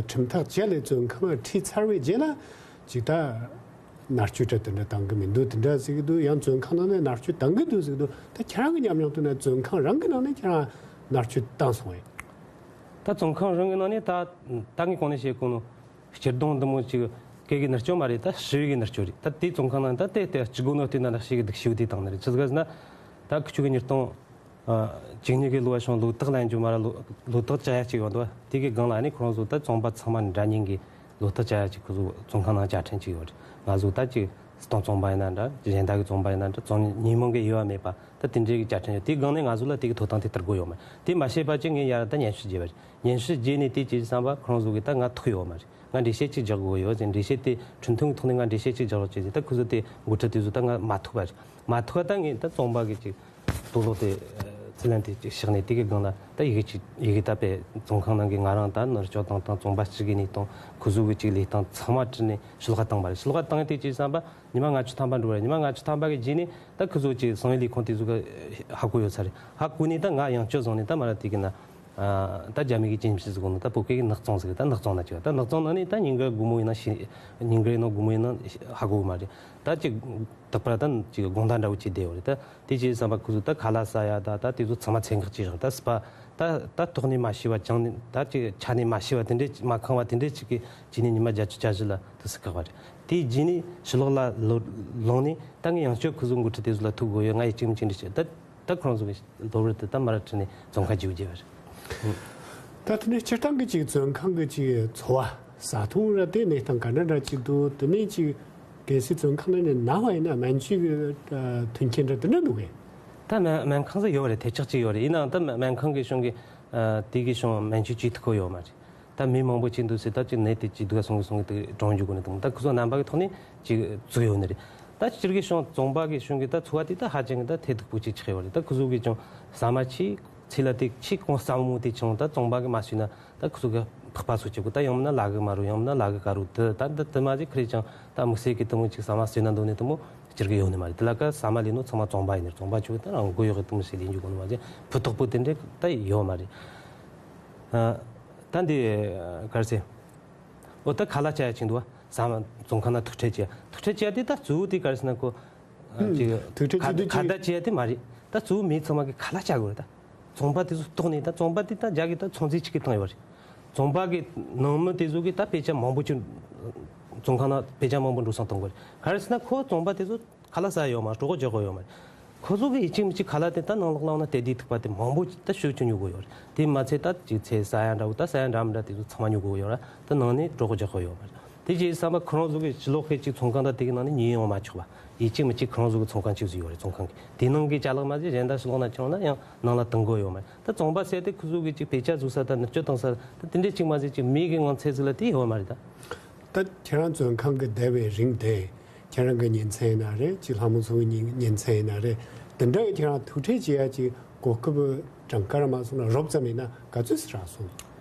ཁྲིམས་ཐག་བཅད་ལས་བཙོན་ཁང་ཨ་ཁྲིད་ཚར་བའི་རྗེས་ལ་ཅིག་ད་མནར་གཅོད་ར་དེ་འདྲ་བཏང་གི་མི་འདུག་དེ་འདྲ་ཟེར་གི་འདུག་ཡང་བཙོན་ཁང་ནང་ནས་མནར་གཅོད་བཏང་གི་འདུག་ཟེར་གི་འདུག་ད་ཁྱེད་རང་གི་ཉམས་མྱོང་དེ་ན་བཙོན་ཁང་རང་གི་ནང་ནས་ཁྱེད་རང་མནར་གཅོད་བཏང་སོང་ངས། ད་བཙོན་ཁང་རང་གི་ནང་ནས་ད་ད་ངས་གོང་ནས་བཤད་གོ་ནོ། སྤྱིར་བཏང་འདི་མོ་ཅིག་སྐད་ཀྱི་མནར་གཅོད་མ་རེད། ད་ཞི་བའི་གི་མནར་གཅོད་རེད། ད་དེའི་བཙོན་ཁང་ནང་ད་དེ་ལྟ་ཅི་དགོས་ནོ་བལྟས་ན་ད་ཞི་གི་སྡུག་ཞི་བ་དེ་བཏང་ནི་རེད། ཆི་ཟིག་ཟེར་ན་ད་ཁུ་ཆུ་གི་ཉིས་སྟོང་བཅུ་གཉིས་གི་ལོ་བ་བྱུང་ལོ་ཏོག་ལེན་རྒྱུ་མ་ར་ལོ་ལོ་ཏོག་བཅའ་ཡ་ཅིག་ཡོང་འདུག་དེ་གི་སྒང་ལ་ཨ་ནི་ཁོ་རང་ཚོ་ད་བཙོན་པ་ཚང་མ་འདྲ་མཉམ་གི་ལོ་ཏོག་བཅའ་ཡ་ཅིག་ཁོ་ཚོ་བཙོན་ཁང་ནང་བཅའ་ཁྲིམས་ཅིག་ཡོད་རེད། ང་ཚོ་ད་ཅིག་སྲིད་དོན་བཙོན་པ་ཡིན་ན་འདྲ་གཞན་དག་གི་བཙོན་པ་ཡིན་ན་འདྲ་བཙོན་ཉོན་མོངས་གི་དབྱེ་བ་མེད་པ་ད་དེ་འདྲའི་གི་བཅའ་ཁྲིམས་ཡོད། དེའི་སྒང་ནས་ང་ཚོ་ལ་དེ་གི་ཐོབ་ཐང་དེ་སྟེར་དགོས་ཡོད་མ་རེད། དེ་མ་ཤེས་པ་ཅིག་ངས་ཡ་ར་ད་སྙན་ཞུ་བརྗེ་བ་རེད། སྙན་ཞུ་བརྗེས་ནས་དེ་ཅི་བསམ་པ་ཁོ་རང་ཚོ་གིས་ད་ང་ཐུག་ཡོད་མ་རེད། ང་འགྲེལ་བཤད་ཅིག་རྒྱག་དགོས་ཡོད་ཟེར། འགྲེལ་བཤད་དེ་འཕྲིན་ཐུང་གི་ཐོག་ནས་ང་འགྲེལ་བཤད་ཅིག་རྒྱག་རོགས་བྱེད་ཟེར། ད་ཁོ་ཚོ་དེ་འགོ་ཁྲིད་དེ་ཚོ་ད་ང་མ་ཐུག་པ་རེད། མ་ཐུག་པ་ད་ངས་ད་བཙོན་པ་གི་ཅིག་དུག་ལོག་དེ་ཚི་ལན་དེ་ཅིག་བཤགས་ནས་དེ་གི་སྒང་ལ་ད་ཡི་གེ་ཅིག་ཡི་གེ་ད་དཔེ་བཙོན་ཁང་ནང་གི་ང་རང་ད་ནོར་སྐྱོན་བཏང་སྟངས་བཙོན་པ་སྤྱི་གི་གནས་སྟངས་ཁོ་ཚོ་གི་ཅིག་ལས་སྟངས་ཚང་མ་བྲིས་ནས་ཤོག་ལྷག་བཏང་པ་རེད། ཤོག་ལྷག་བཏང་ཡས་དེ་ཅི་བསམ་པ་ཉི་མ་ལྔ་བཅུ་ཐམ་པ་འགྲོ་བ་རེད། ཉི་མ་ལྔ་བཅུ་ཐམ་པ་གི་རྗེས་ནས་ད་ཁོ་ཚོ་ཅིག་གསང་བའི་ལས་ཁུངས་དེ་ཚོ་གི་ཧ་གོ་ཡོད་ས་རེད། ཧ་གོ་ནས་ད་ང་ཡང་བསྐྱར་བཟུང་ནས་ད་མ་ར་དེ་གི་ན། ཨ་ད་རྒྱ་མི་གིས་ཅི་ཞིག་ཟེར་གོ་ནོ། ད་བོད་སྐད་ཀྱི་ནག་བཙོང་ཟེར་གི། ད་ནག་བཙོང་ན་ཅིག་ད་ནག་བཙོང་ན་ནི་ད་ཉིན་དཀར་དགོང་མོ་ཡིན་ན་ཤི། ཉིན་དཀར་ཡིན་ན་དགོང་མོ་ཡིན་ན་ཧ་གོ་གི་མ་རེད། ད་ཅིག་དག་པར་ད་ཅིག་དགོང་དག་འདྲ་བོ་ཅིག་བསྡད་ཡོད་རེད། ད་དེ་ཅི་བསམ་པ་ཁོ་ཚོ་ད་ཁ་ལག་ཟ་ཡ་ད་ད་དེ་ཚོ་ཚང་མ་ཚན་ཁག་ཅིག་བཞག་ད་སྤ་ད་ད་ཐོག་ནས་མ་ཤི་བ་ཅང་ནས་ད་ཅིག་ཆ་ནས་མ་ཤི་བ་དེ་འདྲས་མ་ཁེངས་བ་དེ་འདྲས་ཅིག་གི་བྱས་ནས་ཉི་མ་བརྒྱད་ཅུ་གྱ་བཞི་ལ་དུ་སུ་བཀག་པ་རེད། དེའི་རྗེས་ནས་ཕྱི་ལོགས་ལ་ལོ་ལོང་ནས་ད་ངས་ཡང་བསྐྱར་ཁོ་ཚོ་འགོ་ཁྲིད་དེ་ཚོ་ལ་ཐུག་དགོས་ཡོད། ང་ཡི་གཅིག་མིན་གཅིག་འདྲ་བྱེད་ད། ད་ཁོ་རང་ཚོ་གི་ལོ་རེ་དེ་ད་མ་ར་ཁྲིད་ནས་བཙོན་ཁང་བརྗེ་པོ་བརྗེ་བ་རེད། ད་དེ་ནས་སྤྱིར་བཏང་གི་ཅིག་བཙོན་ཁང་གི་ཅིག་འཚོ་བ་ཟ་འཐུང་ར་དེ་གནས་སྟངས་ག་འདྲ་འདྲ་ཅིག་འདུག་དེ་ནས་ཅིག་ གལ་སྲིད་བཙོན་ཁང་ནང་ནས་ན་བ་ཡིན་ན་སྨན་བཅོས་ཀྱི་ཨ་མཐུན་རྐྱེན་འདྲ་དེ་འདྲ་འདུག་གས། ད་སྨན་སྨན་ཁང་ཟིག་ཡོད་རེད། ཐེབས་ཆག་ཅིག་ཡོད་རེད། ཡིན་ནའང་ད་སྨན་སྨན་ཁང་གི་གཞུང་གི་ཨ་དེ་གི་གཞུང་སྨན་བཅོས་བྱེད་ཐུབ་ཀྱི་ཡོད་མ་རེད། ད་མི་མང་པོ་ཅིག་འདུག་ཟེར། ད་ཅིག་ནད་དེ་ཅིག་སྡུག་ག་སོང་གི་སོང་གི་དེ་གྲོངས་འཇུག་གོ་ནི་དང་། ད་ཁོ་ཚོ་རྣམ་པ་གི་ཐོག་ནས་ཅིག་བཙུགས་ཡོད་ནི་རེད། ད་སྤྱིར་གི་གཞུང་བཙོན་པ་གི་གཞུང་གི་ད་འཚོ་བ་དེ་ད་ཧ་ཅང་གི་ད་ཐེ་གཏུག་པོ་ཅིག་ཆགས་ཡོད་རེད། ད་ཁོ་ཚོ་གི་ཅུང་ཟ་མ་ཆེ་ཚིལ་ལ་དེ་ཆེ་གོང་ཟབ་མོ་དེ་ཅུང་ད་བཙོན་པ་གི་མ་ཟོས་ན། ད་ཁོ་ཚོ་གི་ཕག་པ་ཚོ་བྱེད་དགོས། ད་ཡང་མིན་ན་ལ་གི་མ་རུ་ཡང་མིན་ན་ལ་གི་ཀ་རུ་དེ་ད་འདི་དེ་མ་ཟིག་ཁི་རེ་ཅང་ད་དམིགས་བསལ་གི་དེ་མོ་ཅིག་ཟ་མ་ཟོས་ན་འདོད་ནི་དེ་མོ་སྤྱིར་གི་ཡོད་ནི་མ་རེད། དེ་ལ་ཀ་ཟ་མ་ལས་ནོ་ཚང་མ་བཙོན་པ་ཡིན་ནི་རེད། བཙོན་པ་ཆུ་གི་ད་རང་མགོ་གཡོག་གི་དེ་མོ་ཞིག་ལས་འཇུག་གོ་ནི་མ་ཟིག་ཕུ་ཐོག་པོ་དེ་འདྲས་ད་ཡོད་མ་རེད། ཨ། ད་འདི་ག་རེ་ཟེར། འོ་ད་ཁ་ལག་བཅའ་ཡ་ཅིག་འདུག་བ། ཟ་མ་བཙོན་ཁང་ན་ཐུག་འཕྲད་བྱས་ཐུག་འཕྲད་བྱས་དེ་ད་གཙོ་བོ་དེ་ག་རེ་ཟེར་ན་ཁོ། ཨ། ཅིག་ཐུག་འཕྲད་ཁ་བྱེད་དུས་ཁ་ཅིག་བརྡ་བྱས་དེ་མ་རེད། ད་གཙོ་བོ་མི་ཚང་མ་གི་ཁ་ལག་བཅའ་དགོས་རེད་ད། བཙོན་པ་དེ་ཚོ་ལྟོགས་ནས་ད་བཙོན་པ་དེ་ད་རྒྱ་གི་ད་ཚོང་རྫས་ཅིག་གི་བཏང་ཡོད་རེད། བཙོན་པ་གི་ནང་མི་དེ་ཚོ་གི་ད་དཔེ་ཆ་མང་པོ་ཅིག་བཙོན་ཁང་ན་དཔེ་ཆ་མང་པོ་འགྲོ་སོང་གཏོང་དགོས་རེད། ག་རེ་ཟེར་ན་ཁོ་བཙོན་པ་དེ་ཚོ་ཁ་ལག་ཟ་ཡ་ཡོད་མ་རེད། གྲོད་ཁོག་རྒྱགས་ཡོད་མ་རེད། ཁོ་ཚོ་གི་ཡིན་གཅིག་མིན་གཅིག་ཁ་ལག་དེ་ད་ནང་ལོགས་ལ་ཡོང་ན་དེ་དེ་ཐུག་པ་དེ་མང་པོ་ད་ཤོད་ཅིག་ཉོ་དགོས་ཡོད་རེད། དེ་མ་ཚད་ད་ཅིག་ཚལ་ཟ་ཡ་འདྲ་བོ་ད་ཟ་ཡ་འདྲ་མི་འདྲ་དེ་ཚོ་ཚང་མ་ཉོ་དགོས་ཡོད་ར། ད་ནང་ནས་གྲོད་ཁོག་རྒྱགས་ཡོད་མ་རེད། དེ་རྗེས་བསམ་པ་ཁོ་རང་ཚོ་གི་ཕྱི་ལོགས་གི་ཅིག་ཚོང་ཁང་དང་དེ་གི་ནང་ནས་ཉོས་ཡོང་མ་ཆོག་པ། ཡིན་གཅིག་མིན་གཅིག་ཁོ་རང་ཚོ་གི་ཚོང་ཁང་ཅིག་བཟོས་ཡོད་རེད། ཚོང་ཁང་གི་དེ་ནང་གི་ཅ་ལག་མ་ཟད་གཞན་དག་ཕྱི་ལོགས་ན་ཁྱེར་ཡོང་ན་ཡང་ནང་ལ་གཏོང་དགོས་ཡོད་མ་རེད། ད་བཙོན་པ་ཟེར་དེ་ཁོ་ཚོ་གི་ཅིག་དཔེ་ཆ་བཟོ་ས་དང་མནར་གཅོད་བཏང་ས་ད་དེ་འདྲས་ཅིག་མ་ཟད་ཅིག་མི་གི་ངང་ཚད་ཟིག་ལ་དེ་ཡོད་མ་རེད་ད། ད་ཁྱེད་རང་བཙོན་ཁང་གི་བསྡད་པའི་རིང་དེ་ཁྱེད་རང་གི་ཉིན་མཚན་ཡིན་ན་རེད། ཅིག་ལྷ་མོ་ཚོ་གི་ཉིན་ཉིན་མཚན་ཡིན་ན་རེད། དེ་འདྲ་གི་ཁྱེད་རང་ཐུག་འཕྲད་བྱེད་ཡ་ཅིག་གོ་སྐབས་གྲངས་ཀ་ར་མ་སོང་ན་རོབ་ཙམ་ཡིན་ན་ག་ཚོད་ཟིག་རག་སོང་།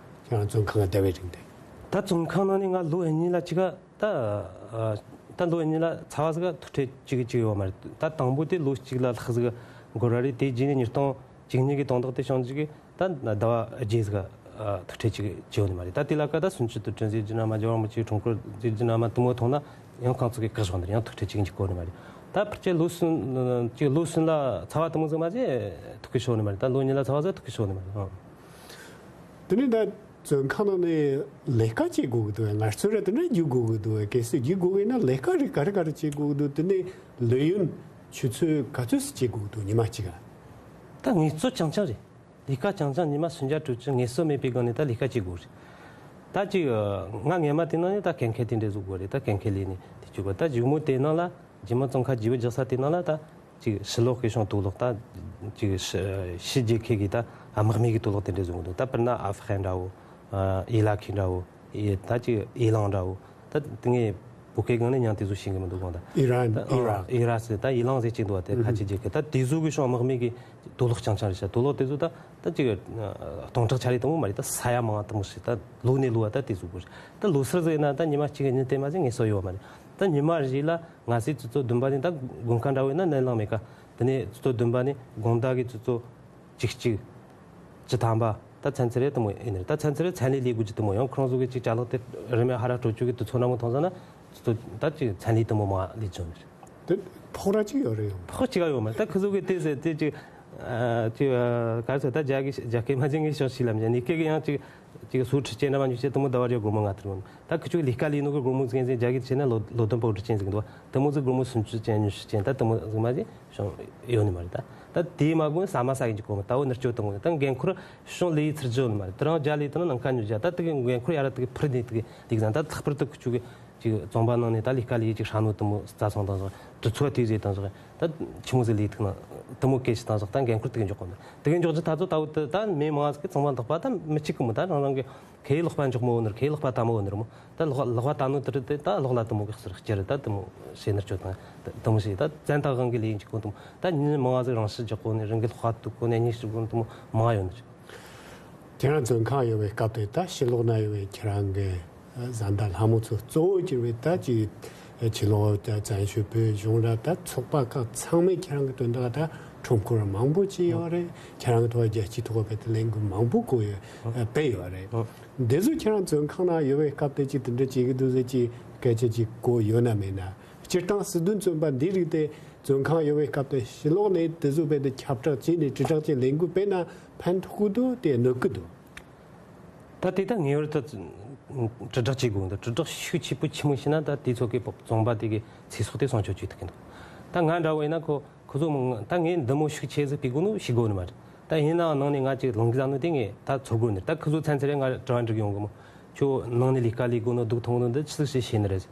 ཁྱེད་རང་བཙོན་ཁང་གི་བསྡད་པའི་རིང་དེ། ད་བཙོན་ཁང་ནང་ནས་ང་ལོ་གཉིས་ལ་གཅིག་ག་ད་ཨ་ད་ལོ་གཉིས་ལ་ཚ་བ་ཟིག་ག་ཐུག་འཕྲད་བྱེད་གི་བཅུག་ཡོད་མ་རེད། ད་དང་པོ་དེ་ལོ་གཅིག་ལ་ལྷག་ཟིག་འགོར་བ་རེད། དེ་རྗེས་ནས་ཉིས་སྟོང་བཅུ་གཉིས་གི་དོན་དག་དེ་བྱུང་རྗེས་གི་ད་ཟླ་བ་རྗེས་ཟིག་ཨ་ཐུག་འཕྲད་ཅིག་བྱས་ཡོད་ནི་མ་རེད། ད་དེ་ལ་ཀ་ད་སུམ་ཅུ་དུ་དྲིན་ཟེར་རྒྱུ་ན་མ། རྒྱལ་བ་རིན་པོ་ཆེའི་འཁྲུངས་སྐར་ཟེར་རྒྱུ་ན་མ་དེ་མོ་མཐོང་ན་ཡང་ཁོང་ཚོ་གི་བཀག་བཞག་འདིར་ཡང་ཐུག་འཕྲད་ཅིག་འཇུག་གོ་ནི་མ་རེད། ད་ཕལ་ཆེར་ལོ་གསུམ་ཅིག་ལོ་གསུམ་ལ་ཚ་བ་དེ་མོ་ཟིག་མ་ཟད་ཐུག་གི་ཤོག་ནི་མ་རེད། ད་ལོ་གཉིས་ལ་ཚ་བ་ཟིག་ཐུག་གི་ཤོག་ནི་མ་རེད། ཨང་། དེ་ནས་ད་བཙོན་ཁང་ནང་ནས་ལས་ཀ་བྱེད་དགོས་ཀྱི་འདུག་ངལ་རྩོལ་ར་དེ་འདྲ་རྒྱུག་དགོས་ཀྱི་འདུག་གལ་སྲིད་རྒྱུག་དགོས་ཀྱི་ན་ལས་ཀ་རིགས་ག་རེ་ག་རེ་བྱེད་དགོས་ཀྱི་འདུག་དེ་ནས་ལས་ཡུན་ཆུ་ཚོད་ག་ཚོད་ཙམ་བྱེད་དགོས་ཀྱི་འདུག་ཉི་མ་གཅིག་ག་ད་ངལ་རྩོལ་རྐྱང་རྐྱང་རེད། ལས་ཀ་རྐྱང་རྐྱང་ཉི་མ་སུམ་བརྒྱ་དྲུག་ཅུ་ངལ་གསོ་མེད་པའི་སྒང་ནས་ད་ལས་ཀ་བྱེད་དགོས་རེད། ད་ཅིག་ང་སྔས་མ་དེ་ནང་ནས་ད་གན་འཁེལ་དེ་འདྲ་བཟོ་དགོས་རེད། ད་གན་འཁེལ་ལས་ནས་དེ་བྱེད་དགོས། ད་གཞུག་མོ་དེ་ནང་ལ་རྗེས་མ་བཙོན་ཁང་བརྗེ་པོ་རྒྱག་ས་དེ་ནང་ལ་ད་ཅིག་ཕྱི་ལོགས་གི་གཞུང་དུག་ལོག་ད་ཅིག་ཕྱི་ཕྱི་རྒྱལ་ཁབ་ཀྱི་ད་དམག་མི་གི་དུག་ལོག་དེ་འདྲ་བཟོ་གི་འདུག་ད་དཔེར་ན་ཨ་ཧྥེ་རན་འདྲ་བོ། ཨི་ལ་ཁི་འདྲ་བོ། ཨེ་ད་ཅིག་ཨི་ལང་འདྲ་བོ། ད་དེ་ངས་བོད་སྐད་སྒང་ནས་མྱིང་དེ་ཚོ་ཤེས་གི་མི་འདུག་གོང་ད། ཨི་རན། ད་ཨི་རག་ཨི་རག་ཟེར་ད་ཨི་ལང་ཟེར་གྱི་འདུག་བ། དེ་ཁ་ཆེ་རྒྱལ་ཁབ་ད་དེ་ཚོ་གི་གཞུང་དམག་མི་གི་དུག་ལོག་རྐྱང་རྐྱང་རེད་ཤག་དུག་ལོག་དེ་ཚོ་ད་ད་ཅིག་སྟོང་ཕྲག་ཆ་རེ་དེ་མོ་མ་རེད། ད་ས་ཡ་མང་དེ་མོ་ཞིག་ད་ལོ་ནས་ལོ་བ་ད་དེ་ཚོ་དགོས་རེད། ད་ལོ་སར་ཟེར་ན་ད་ཉི་མ་གཅིག་གཉིས་དེ་མ་ཟད་ངལ་གསོ་ཡོད་མ་རེད། ད་ཉི་མ་བཞི་ལ་ང་ཚོའི་ཆུ་ཚོད་བདུན་པ་ནས་ད་དགོན་ཁ་འདྲ་བོ་ཡིན་ན་ནན་ལང་མེད་ཀ་དེ་ནས་ཆུ་ཚོད་བདུན་པ་ནས་དགོང་དག་གི་ཆུ་ཚོད་བཅུ་གཅིག་བཅུ་ཐམ་པ་ད་ཚན་ཚེ་རེ་དེ་མོ་ཡིན་ནི་རེད། ད་ཚན་ཚེ་རེ་ཚན་ལས་ལས་དགོས་ཀྱི་དེ་མོ་ཡང་ཁོ་རང་ཚོ་གི་ཅིག་ཅ་ལག་དེ་རིན་མེད་ཧ་ར་སྤྲོད་བཅུག་གི་དུས་ཚོད་འདྲ་མོ་མཐོང་ཙ་ན་ད་ཅིག་ཚན་ལས་དེ་མོ་མ་ལས་བྱུང་ནི་རེད། དེ་ཕོགས་ར་ཅིག་ཡོད་རེད་ཡང་། ཕོགས་ཅིག་ཡོད་མ་རེད། ད་ཁོ་ཚོ་གི་དེ་ཟེར་དེ་ཅིག་ཅིག་ག་རེ་ཟེར་ད་རྒྱ་གི་རྒྱ་སྐད་མ་ཅན་གི་ཤོག་ཤིག་ལབ་ཡ་ནི་སྐད་གི་ཡང་ཅིག་ཅིག་སུ་ཁྲི་ཅན་འདྲ་མ་ཉུ་ཅན་དེ་མོ་ཟླ་བ་རེ་སྒོར་མོ་ལྔ་སྟེར་ཡོང་། ད་ཁི་ཆོ་ལས་ཀ་ལས་ནོ་གི་སྒོར་མོ་ཟིག་ཟིག་རྒྱ་གི་བྱས་ན་ལོ་ལོ་དོན་པོ་འགྲུབ་ཅན་ཟིག་འདུག་དེ་མོ་ཟིག་སྒོར་མོ་སུམ་ཅུ་ཅན་ཉི་ཤུ་ཅན་ད་དེ་མོ་ཟིག་མ་ཟིག་ཤོང་ཡོད་ནི་མ་རེད། ད་ད་དེ་མ་དགོས་ཟ་མ་ཟ་གི་འཇུག་གོ་མ་ད་འོ་ནི་སྤྱོད་དང་ད་འགན་ཁུར་ཤོང་ལས་ཡི་ཚུར་འཇོག་ནི་མ་རེད། དེ་རང་རྒྱ་ལས་དེ་ན་ནང་ཁ་ཉོ་རྒྱ་ད་དེ་གི་འགན་ཁུར་ཡ་ར་དེ་གི་ཕུར་ནི་དེ་གི་ལིག་ཟན་ད་ལྷག་པར་དུ་ཁི་ཆོ་གི་ཅིག་བཙོན་པ་ནང་ནས་ད་ལས་ཀ་ལས་ཅིག་ཧྲ་ནོ་དེ་མོ་རྩ་སོང་དང་ཟིག་དུས་ཚོད་དེ་ཟེར་དང་ཟིག་ད་ཆི་མོ་ཟིག་ལས་ཐུག་ན་དེ་མོ་སྐད་ཆ་དང་ཟིག་ད་འགན་ཁུར་དེ་གི་འཇོག་གོ་ནི་དེ་གི་འཇོག་རྒྱུ་ད་ཚོ་ད་འོ་དེ་ད་མི་མང་ཟིག་གི་ཚང་མ་འདག་པ་ད་མི་གཅིག་གི་མོ་ད་རང་རང་གི་ཁེ་ལོག་པ་འཇོག་མོ་ནི་ཁེ་ལོག་པ་ད་མོ་ནི་ར་མོ་ད་ལོག་ལོག་པ་ད་ནོ་དེ་རེད། དེ་ད་ལོག་ལ་དེ་མོ་གི་ཟིག་སྐྱེ་རེད། ད་དེ་མོ་བཤད་ནི་སྤྱོད་དང་དེ་མོ་ཞིག་ད་བཙན་ད་གང་གི་ལས་ཡིན་གཅིག་གོ་དེ་མོ་ད་ཉིན་མང་ཟིག་རང་ཤི་འཇོག་གོ་ནི་རང་གི་ལོག་པ་དུག་གོ་ནི་གཉིས་ཤི་གོ་དེ་མོ་མང་ཡོད་ནི་རེད། ཁྱེད་རང་བཙོན་ཁང་ཡོད་པའི་སྐབས་དེ་ད་ཕྱི་ལོགས་ན་ཡོད་པའི་ཁྱེད་རང་གི་བཟའ་ཟླ་ལྷ་མོ་ཚོ་གཙོ་བོ་གྱུར་པའི་ད་ཅིག་ཕྱི་ལོགས་ད་བཙན་བྱོལ་བོད་གཞུང་ར་ད་ཚོགས་པ་ཁག་ཚང་མས་ཁྱེད་རང་གི་དོན་དག་ད་ཁྲོམ་སྐོར་མང་པོ་བྱས་ཡོད་རེད། ཁྱེད་རང་གི་ཐོག་རྒྱལ་སྤྱིའི་ཐོག་བོད་དུ་ལས་འགུལ་མང་པོ་བསྐོས་ཡོད་སྤེལ་ཡོད་རེད། འདི་ཚོ་ཁྱེད་རང་བཙོན་ཁང་ན་ཡོད་པའི་སྐབས་དེ་ཅིག་དེ་འདྲ་བྱེད་ཀྱི་འདུག་ཟེར་ཅིག་སྐད་ཆ་ཅིག་གོ་ཡོད་ན་མེད་ན། སྤྱིར་བཏང་སྲིད་དོན་བཙོན་པ་འདི་རིགས་དེ་བཙོན་ཁང་ཡོད་པའི་སྐབས་དེ་ཕྱི་ལོགས་ནས་དེ་ཚོ་བོད་དུ་ཁྱབ་བསྒྲགས་བྱས་ནས་དྲིལ་བསྒྲགས་ཀྱི་ལས་འགུལ་སྤེལ་ན་ཕན་ཐོགས་ཀྱི་འདུག་དེ་གནོད་ཀྱི་འདུག་ད་དེ་ད་ངེས་པར་དུ་དྲིལ་བསྒྲགས་བྱེད་དགོས་འདུག་དྲིལ་བསྒྲགས་ཤུགས་ཆེ་པོ་ཆི་མོ་བྱས་ན་ད་དེ་ཚོ་གི་བཙོན་པ་དེ་གི་ཚེ་སྲོག་དེ་སྲུང་སྐྱོབ་བྱེད་ཐུབ་ཀྱི་འདུག་ད་ང་འདྲ་བོ་ཡིན་ན་ཁོ་ཁོ་ཚོ་མང་ད་ངས་འདི་མོ་ཤུགས་ཆེ་ཟིག་སྤེལ་དགོས་ནོ་ཤེས་དགོས་ནི་མ་རེད། ད་ཡིན་ནའང་ནང་ནས་ང་ཅིག་ལང་གི་ལ་ནོ་དེ་ངས་ད་ཚོར་དགོས་ནི་རེད། ད་ཁོ་ཚོ་ཚན་ཚེ་རེ་ང་དྲི་བ་འདྲི་གི་ཡོང་གི་མོ། ཁྱོད་ནང་ནས་ལས་ཀ་ལས་དགོས་ནོ་སྡུག་མཐོང་ནོ་འདི་ཆི་ཟིག་ཞིག་ཤེས་ནི་རེད།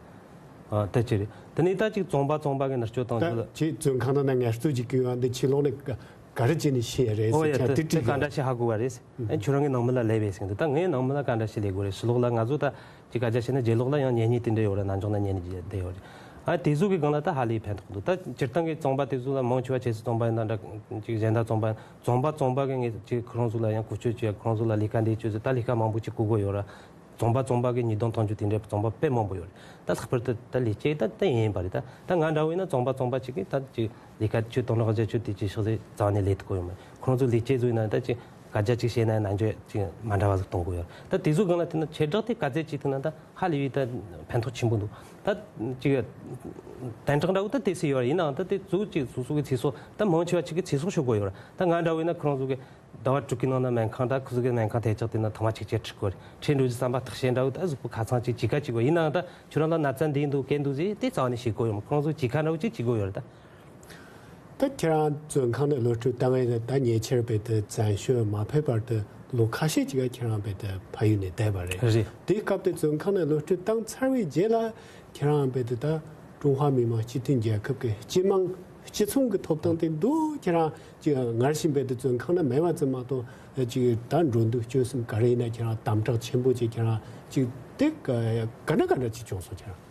ཨ་ད་ཅི་རེད། དེ་ནས་ད་ཅིག་བཙོན་པ་བཙོན་པ་གི་མནར་གཅོད་བཏང་ད་རྒྱུ་ལ། ཁྱེད་བཙོན་ཁང་ནང་ན་ངལ་རྩོལ་གྱི་སྐྱོན་ཡང་འདི་ཕྱི་ལོགས་ནས་ག་ག་རེ་བྱས་ནས་ཤེས་ཡ་རེད་ཨོ་ཟེར་ཡ་ཆ་དེ་དེ་དེ་དྲིས་ག་འདྲ་ཞིག་ཧ་གོ་བ་རེད། ཨ་ཁྱོད་རང་གི་ནང་མི་ལ་ལས་པས་ཟེར་འདུག་ད་ངའི་ནང་མི་ལ་ག་འདྲ་ཞིག་ལས་དགོས་རེད། ཕྱི་ལོགས་ལ་ང་ཚོ་ད་ཅིག་ག་རྒྱ་བྱས་ན་རྗེས་ལོགས་ལ་ཡང་གཉེན་ཉེ་དེ་འདྲ་ཡོད་རེད། ན་འཇོག་ན་གཉེན་ཉེ་དེ་ཡོད་རེད། ཨ་དེ་ཚོ་གི་སྒང་ལ་ད་ཧ་ལས་ཕན་ཐོགས་འདུག་ད་སྤྱིར་བཏང་གི་བཙོན་པ་དེ་ཚོ་ལ་མང་ཆེ་བ་ཁྱེད་ཚོ་བཙོན་པ་ཡིན་ན་འདྲ་ཅིག་གཞན་དག་བཙོན་པ་ཡིན་བཙོན་པ་བཙོན་པ་གི་ངས་ཅིག་ཁོ་རང་ཚོ་ལ་ཡང་བཀོལ་སྤྱོད་བྱས་ཁོ་རང་ཚོ་ལ་ལས་ཀ་འདི་བྱོས་ཟེར་ད་ལས་ཀ་མང་པོ་ཅིག་བཀོལ་དགོས་ཡོད་རེད། བཙོན་པ་བཙོན་པ་གི་ཉེས་རྡུང་གཏོང་རྒྱུ་དེ་འདྲའི་བཙོན་པ་དཔེ་མང་པོ་ཡོད་རེད། ད་ལྷག་པར་དུ་ད་ལས་བྱེད་ད་ད་ཡིན་པ་རེད། ད་ད་ང་འདྲ་བོ་ཡིན་ན་བཙོན་པ་བཙོན་པ་ཅིག་གིས་ད་ཅིག་ལས་ཀ་ཆུ་དང་ནག་རྒྱ་ཆུ་དེ་ཅིག་ཤག་ཟེར་རྩ་བ་ནས་ལས་ཐུབ་ཀྱི་ཡོད་མ་རེད། ཁོང་ཚོ་ལས་བྱེད་ཚོ་ཡིན་ན་ད་ཅིག་སྐད་ཆ་ཅིག་བཤད་ན་ནན་བརྗོད་ཅིག་མ་འདྲ་བ་ཟིག་གཏོང་དགོས་ཡོད་རེད། ད་དེ་ཚོ་སྒང་ལ་བལྟས་ན་ཁྱེད་བསྒྲགས་དེ་ག་ཚད་ཅིག་ཐུག་ན་ད་ཧ་ལས་པའི་ད་ཕན་ཐོགས་ཆེན་པོ་འདུག་ད་ཅིག་དན་གྲངས་འདྲ་བོ་ད་དེ་སུ་ཡོད་རེད། ཡིན་ནའང་ད་དེ་གཙོ་བོ་ཅིག་སོ་སོ་གི་ཚེ་སྲོག་ད་མང་ཆེ་བ་ཅིག་གི་ཚེ་སྲོག་ཤོར་དགོས་ཡོད་རེད། ད་ང་འདྲ་བོ་ཡིན་ན་ཁོ་རང་ཚོ་གི་ཟླ་བ་དྲུག་གི་ནང་ན་སྨན་ཁང་ད་ཁོ་ཚོ་གི་སྨན་ཁང་ཐེ་ཆག་དེ་ན་ཐེངས་མ་གཅིག་གཅིག་ཁྲིད་དགོས་རེད། ཁྲིད་འགྲོ་རྒྱུ་བསམ་པ་ཐག་ཆོད་འདྲ་བོ་ད་གཟུགས་པོ་ཁ་ཚང་གཅིག་གཅིག་ག་གཅིག་དགོས། ཡིན་ནའང་ད་ཁྱོད་རང་ལ་ན་ཚ་འདི་འདུག་གན་འདུག་ཟེར་དེ་རྩ་བ་ནས་ཤེས་དགོས་ཡོད་མ་རེད། ཁོ་རང་ཚོ་གཅིག་ཁ་འདྲ་བོ་གཅིག་གཅིག་དགོས་ཡོད་རེད་ད། ད་ཁྱེད་རང་བཙོན་ཁང་ནས་གློད་གྲོལ་བཏང་བའི་ད་ཉེ་ཆར་བར་དུ་བཙན་བྱོལ་མ་ཕེབས་བར་དུ་ལོ་ཁ་ཤས་ཅིག་ཁྱེད་རང་བར་དུ་ཕ་ཡུལ་ནས་བསྡད་པ་རེད། རེད། དེའི་སྐབས་དེ་བཙོན་ཁང་ནས་གློད་གྲོལ་བཏང་ཚར་བའི་རྗེས་ལ་ཁྱེད་རང་བར་དུ་ད་ཀྲུང་ཧྭ་མི་དམངས་སྤྱི་མཐུན་རྒྱལ་ཁབ་ཀྱི་སྤྱི་དམངས་སྤྱི་ཚོགས་ཀྱི་ཐོབ་ཐང་དེ་འདུག་ཁྱེད་རང་ཅིག་སྔར་བཞིན་བར་དུ་བཙོན་ཁང་ནང་མེད་པ་ཙམ་མ་གཏོགས་ཅིག་ད་འགྲོ་འདུག་སྤྱོད་གསུམ་ག་རེ་ཡིན་ན་ཁྱེད་རང་དམ་དྲག་ཆེན་པོ་ཅིག་ཁྱེད་རང་ཅིག་དེ་ག་ག་འདྲ་ག་འདྲ་ཅིག་བྱུང་སོང་ཁྱེད་རང་།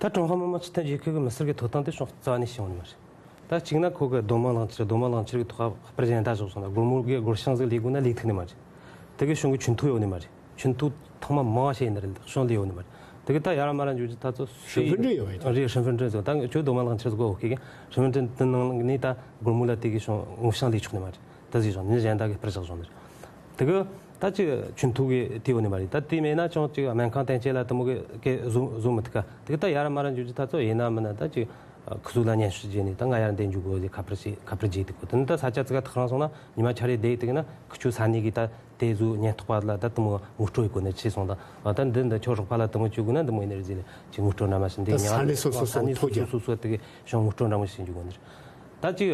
ད་ཀྲུང་ཧྭ་མི་དམངས་སྤྱི་མཐུན་རྒྱལ་ཁབ་ཀྱི་མི་སེར་གྱི་ཐོབ་ཐང་དེ་ཕྱོགས་རྩ་བ་ནས་ཤེས་ཡོང་ནི་མ་རེད། ད་གཅིག་ན་ཁོ་གི་སྡོད་དམངས་བླང་བྱར་སྡོད་དམངས་བླང་བྱར་གྱི་ཐོག་ཁ་པར་གཞན་དག་བཞག་སོང་ན་སྒོར་མོ་གི་སྒོར་བྱང་ཟིག་ལས་དགོས་ན་ལས་ཐུབ་ནི་མ་རེད། དེ་གི་གཞུང་གི་ཇུས་འཐུས་ཡོད་ནི་མ་རེད། ཇུས་འཐུས་ཐེངས་མ་མང་བ་བྱས་ནི་རེད། གཞུང་ལས་ཡོད་ནི་མ་རེད། དེ་གི་ད་ཡར་མར་འཇུག་རྒྱུ་ད་ཚོ་ཧྲིན་ཧྥིན་ཀྲིན་ཡོད་པ་ཡིན་རེད། ཧྲིན་ཧྥིན་ཀྲིན་ཚོ་ད་ཁྱོད་སྡོད་དམངས་བླང་བྱར་ཟིག་གོ་ཁེ་གི་ཧྲིན་ཧྥིན་ཀྲིན་དེ་ནང་ནས་ད་སྒོར་མོ་ལ་དེ་གི་གཞུང་ངོ་བྱང་ལས་ཆོག་ནི་མ་རེད། ད་ཟིག་གཞུང་ནི་གཞན་དག་གི་པར་བཞག་བཞག་ནི་རེད། དེ་གི་ད་ཅིག་ཇུས་འཐུས་གི་དེ་ཡོད་ནི་མ་རེད། ད་དེ་མེད་ན་ཅང་ཅིག་སྨན་ཁང་བསྟན་བཅོས་ལ་དེ་མོ་གི་གི་བཟོ་བཟོ་མི་ཐུབ་ཀ། དེ་གི་ད་ཡར་མར་འཇུག་རྒྱུ་ད་ཚོ་ཡིན་ན་མིན་ན་ད་ཅིག་ཁུ་ཚུར་ལ་སྙན་ཞུ་བྱས་ནས་ད་ང་ཡར་འདེད་འཇུག་དགོས་ཟེར་ཁ་པར་བྱས་ཁ་པར་བརྗེས་དེ་གོ། དེ་ནི་ད་ས་ཆ་ཙི་ག་ཐག་རང་སོང་ན་ཉི་མ་ཆ་རེ་བསྡད་དེ་གི་ན་ཁུ་ཆོ་ས་གནས་གི་ད་དེ་ཚོ་ཉེན་རྟོག་པ་ལ་ད་དེ་མོ་ངོ་སྤྲོད་ཡི་གོ་ནས་ཆེ་སོང་ད། ད་འདི་འདི་ཁྱོད་རོགས་པ་ལ་དེ་མོ་བྱེད་དགོས་ན་འདི་མོ་ཡིན་ནི་རེད་ཟེར་ནས་ཅིག་ངོ་སྤྲོད་འདྲ་མ་ཞིག་འདི་ད་ཉག་ས་གནས་སོ་སོ་ས་སོ་གནས་ཐོ་སོ་རྒྱག་སོ་སོ་སོ་དེ་གི་ཞང་ངོ་སྤྲོད་འདྲ་མོ་ཞིག་འཇུག་དགོས་ནི་རེད། ད་ཅིག་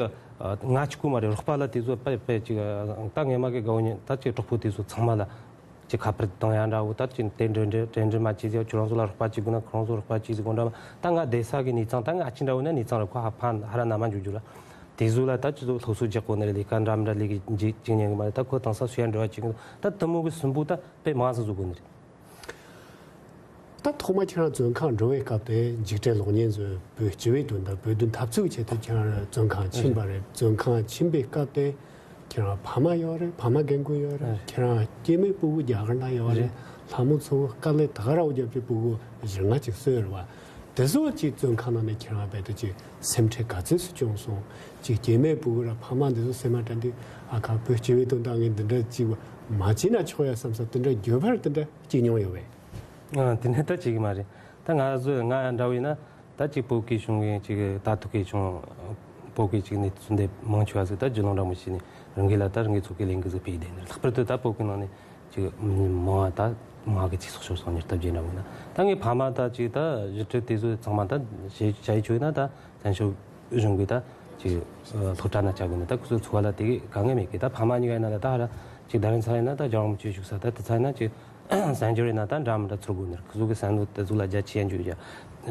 ང་གཅིག་པུ་མ་རེད། རོགས་པ་ལ་དེ་ཚོ་དཔེ་དཔེ་ཅིག་ད་ངས་མ་གི་དགའ་བོ་ཉོན་ད་ཅིག་གྲོགས་པོ་དེ་ཚོ་ཚང་མ་ལ་ཅིག་ཁ་པར་བཏང་ཡ་འདྲ་བོ་ད་ཅིག་དེ་འདྲ་འདྲ་འདྲ་འདྲ་མ་བྱེད་ཟེར། ཁྱོད་རང་ཚོ་ལ་རོགས་པ་བྱེད་དགོས་ན་ཁོ་རང་ཚོ་རོགས་པ་བྱེད་ཟེར་གོ་འདྲ་མ། ད་ང་བསྡད་ས་གི་གནས་ཚང་ད་ང་ཨ་ཅེ་འདྲ་བོ་ན་གནས་ཚང་ར་ཁོ་ཧ་ཕ་ཧ་ར་ན་མ་འཇུག་རྒྱུ་ར། དེ་ཚོ་ལ་ད་ཅི་ཚོ་སློབ་གསོ་རྒྱག་གོ་ནི་རེད། ལས་ཀ་འདྲ་མི་འདྲ་ལས་ཀི་ཅིག་ཅིག་ཉན་གི་མ་རེད། ད་ཁོ་དེང་སང་སུ་ཡ་འབྲེལ་བ་བྱེད་གི་འདུག་ད་དེ་མོ་གི་སུན་པོ་ད་དཔེ་མང་ཙམ་བཟོ་དགོས་ནི་རེད། ད་ཐོག་མ་ཁྱེད་རང་བཙོན་ཁང་འགྲོ་བའི་སྐབས་དེ་འཇིགས་བྲལ་གློག་བརྙན་ཚོས་བོད་སྤྱི་བའི་དོན་དང་བོད་དོན་འཐབ་རྩོད་ཆེད་དུ་ཁྱེད་རང་བཙོན་ཁང་ཕྱིན་པ་རེད། བཙོན་ཁང་ཕྱིན་པའི་སྐབས་དེ་ཁྱེད་རང་ཕ་མ་ཡོད་རེད། ཕ་མ་རྒན་རྒོན་ཡོད་རེད། ཁྱེད་རང་སྐྱེ་དམན་སྤུ་གུ་རྒྱ་གར་ན་ཡོད་རེད། ལྷ་མོ་ཚོ་དཀའ་ལས་ད་ག་ར་བརྒྱབ་ཀྱི་སྤུ་གུ་བཞི་ལྔ་ཅིག་གསོས་རེད་བ། དེ་ཚོ་ཅིག་བཙོན་ཁང་ནང་ནས་ཁྱེད་རང་བལ་དུ་ཅིག་སེམས་ཁྲལ་ག་ཚོད་སུ་བྱུང་སོང་། ཅིག་སྐྱེ་དམན་སྤུ་གུ་ར་ཕ་མ་འདི་ཚོ་སེམས་མ་དྲན་དུས་ཨ་ཁ་བོད་སྤྱི་བའི་དོན་དག་ངས་འདི་འདྲ་ཅིག་མ་བྱས་ན་ཆོག་ཡ་བསམ་ས་དེ་འདྲ་འགྱོད་པ་ར་དེ་འདྲ་སྐྱེས་མྱོང་ཡོད་པས། ཨ་དེ་འདྲ་ད་བྱེད་ཀྱི་མ་རེད། ད་ང་ཚོ་ང་འདྲ་བོ་ཡིན་ན་ད་ཅིག་བོད་སྐད་བྱུང་གི་ཅིག་ད་ཐུག་གི་བྱུང་བོད་སྐད་ཅིག་ནས་ཚུན་དེ་མང་ཆེ་བ་ཟིག་ད་རྒྱུ་ནོར་འདྲ་མོ་བྱས་ནས་རང་གི་ལ་ད་རང་གི་ཚོགས་ཀྱི་ལས་འགུལ་ཟིག་སྤེལ་བསྡད་ནས་ལྷག་པར་དུ་ད་བོད་སྐད་ནང་ནས་ཅིག་མང་བ་ད་མང་གི་ཚིག་སོགས་ཤོར་སོང་ཉེར་སྟབས་བརྒྱད་འདྲ་མོ་ཡིན་ན། ད་ངའི་ཕ་མ་ད་ཅིག་ད་གཞིས་བྲོས་དེ་ཚོ་ཚང་མ་ད་བྱས་བྱས་ཆོག་ཡིན་ན་ད་བཙན་བྱོལ་གཞུང་གི་ད་ཅིག་སློབ་གྲྭ་ན་བཅར་དགོས་ནས་ད་ཁོ་ཚོ་འཚོ་བ་ལ་དེ་གི་དཀའ་ངལ་མེད་གི། ད་ཕ་མ་གཉིས་ཀ་ཡིན་ན་ལ་ད་ཧ་ར་ཅིག་རྡ་རམ་ས་ལ་ཡིན་ན་ད་རྒྱལ་བ་རིན་པོ་ཆེ་བཞུགས་ས་ད་དེ་ཚ་ཡིན་ན་ཅིག་གསར་འབྱོར་ཡིན་ན་ད་འདྲ་མི་འདྲ་ཚོར་དགོས་ནས་ཁོ་ཚོ་གི་བསམ་བློ་དེ་ཚོ་ལ་རྒྱ་ཆེ་ཡ་འཇུག་ཡ་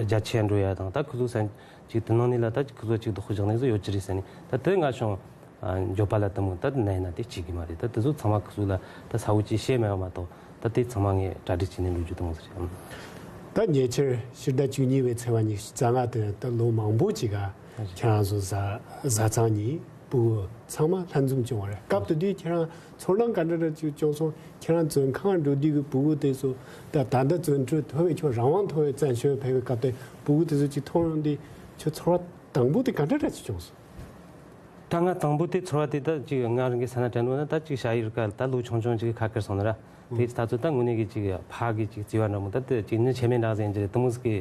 རྒྱ་ཆེ་ཡ་འགྲོ་ཡ་དང་ད་ཁོ་ཚོ་བསམ་ཅིག་དེ་ནང་ནས་ལ་ད་ཁོ་ཚོ་ཅིག་བདག་པོ་བཞག་ནས་བཟོ་ཡོད་ཅི་རེད་ཟེར་ནས་ད་དེ་ང་ཤོང་འགྱོད་པ་ལ་དེ་མོ་ད་ནས་ན་དེ་བྱེད་གི་མ་རེད། ད་དེ་ཚོ་ཚང་མ་ཁོ་ཚོ་ལ་ད་ས་བོ་ཅིག་བཤད་མེད་པ་མ་གཏོགས་ད་དེ་ཚང་མ་ངས་གྲ་སྒྲིག་བྱས་ནས་འགྲོ་རྒྱུ་དེ་མོ་ཟེར་རེད། ད་ཉེ་ཆར་ཕྱི་ཟླ་བཅུ་གཉིས་པའི་ཚེས་པ་ཉི་ཤུ་རྩ་ལྔ་དེ་ད་ལོ་མང་པོ་ཅིག་ག་ཁྱེད་རང་ཚོ་བཟའ་བཟའ་ཚང་གཉིས་སྤུ་གུ་ཚང་མ་ལྷན་འཛོམས་བྱུང་བ་རེད། སྐབས་དེ་དུས་ཁྱེད་རང་ཚོར་སྣང་ག་འདྲ་འདྲ་ཅིག་བྱུང་སོང་། ཁྱེད་རང་བཙོན་ཁང་འགྲོ་དུས་ཀྱི་སྤུ་གུ་དེ་ཚོ་ད་ད་ལྟ་བཙོན་གྲོལ་ཐོབ་པའི་ཁྱོད་རང་དབང་ཐོབ་པའི་བཙན་བྱོལ་ཕེབས་པའི་སྐབས་དེ་སྤུ་གུ་དེ་ཚོ་ཅིག་མཐོང་ཡོང་དུས་ཁྱོད་ཚོར་བ་དང་པོ་དེ་ག་འདྲ་འདྲ་ཅིག་བྱུང་སོང་། ད་ང་དང་པོ་དེ་ཚོར་བ་དེ་ད་ཅིག་ང་རང་གི་ས་ན་དྲན་འགྲོ་ན་ད་ཅིག་ཞ་ཡི་རི་ཀ་ད་ལོ་ཆུང་ཆུང་ཅིག་ཁ་ཁེར་སོང་ན་ར་དེ་ད་ཚོད་ད་དངོས་གནས་གི་ཅིག་ཕ་གི་ཅིག་བརྩེ་བ་འདྲ་མོ་ད་དེ་ཅིག་ནི་ཆེ་མེད་འདྲ་ཟེར་གྱི་རེད། དེ་མོ་ཟིག་གི་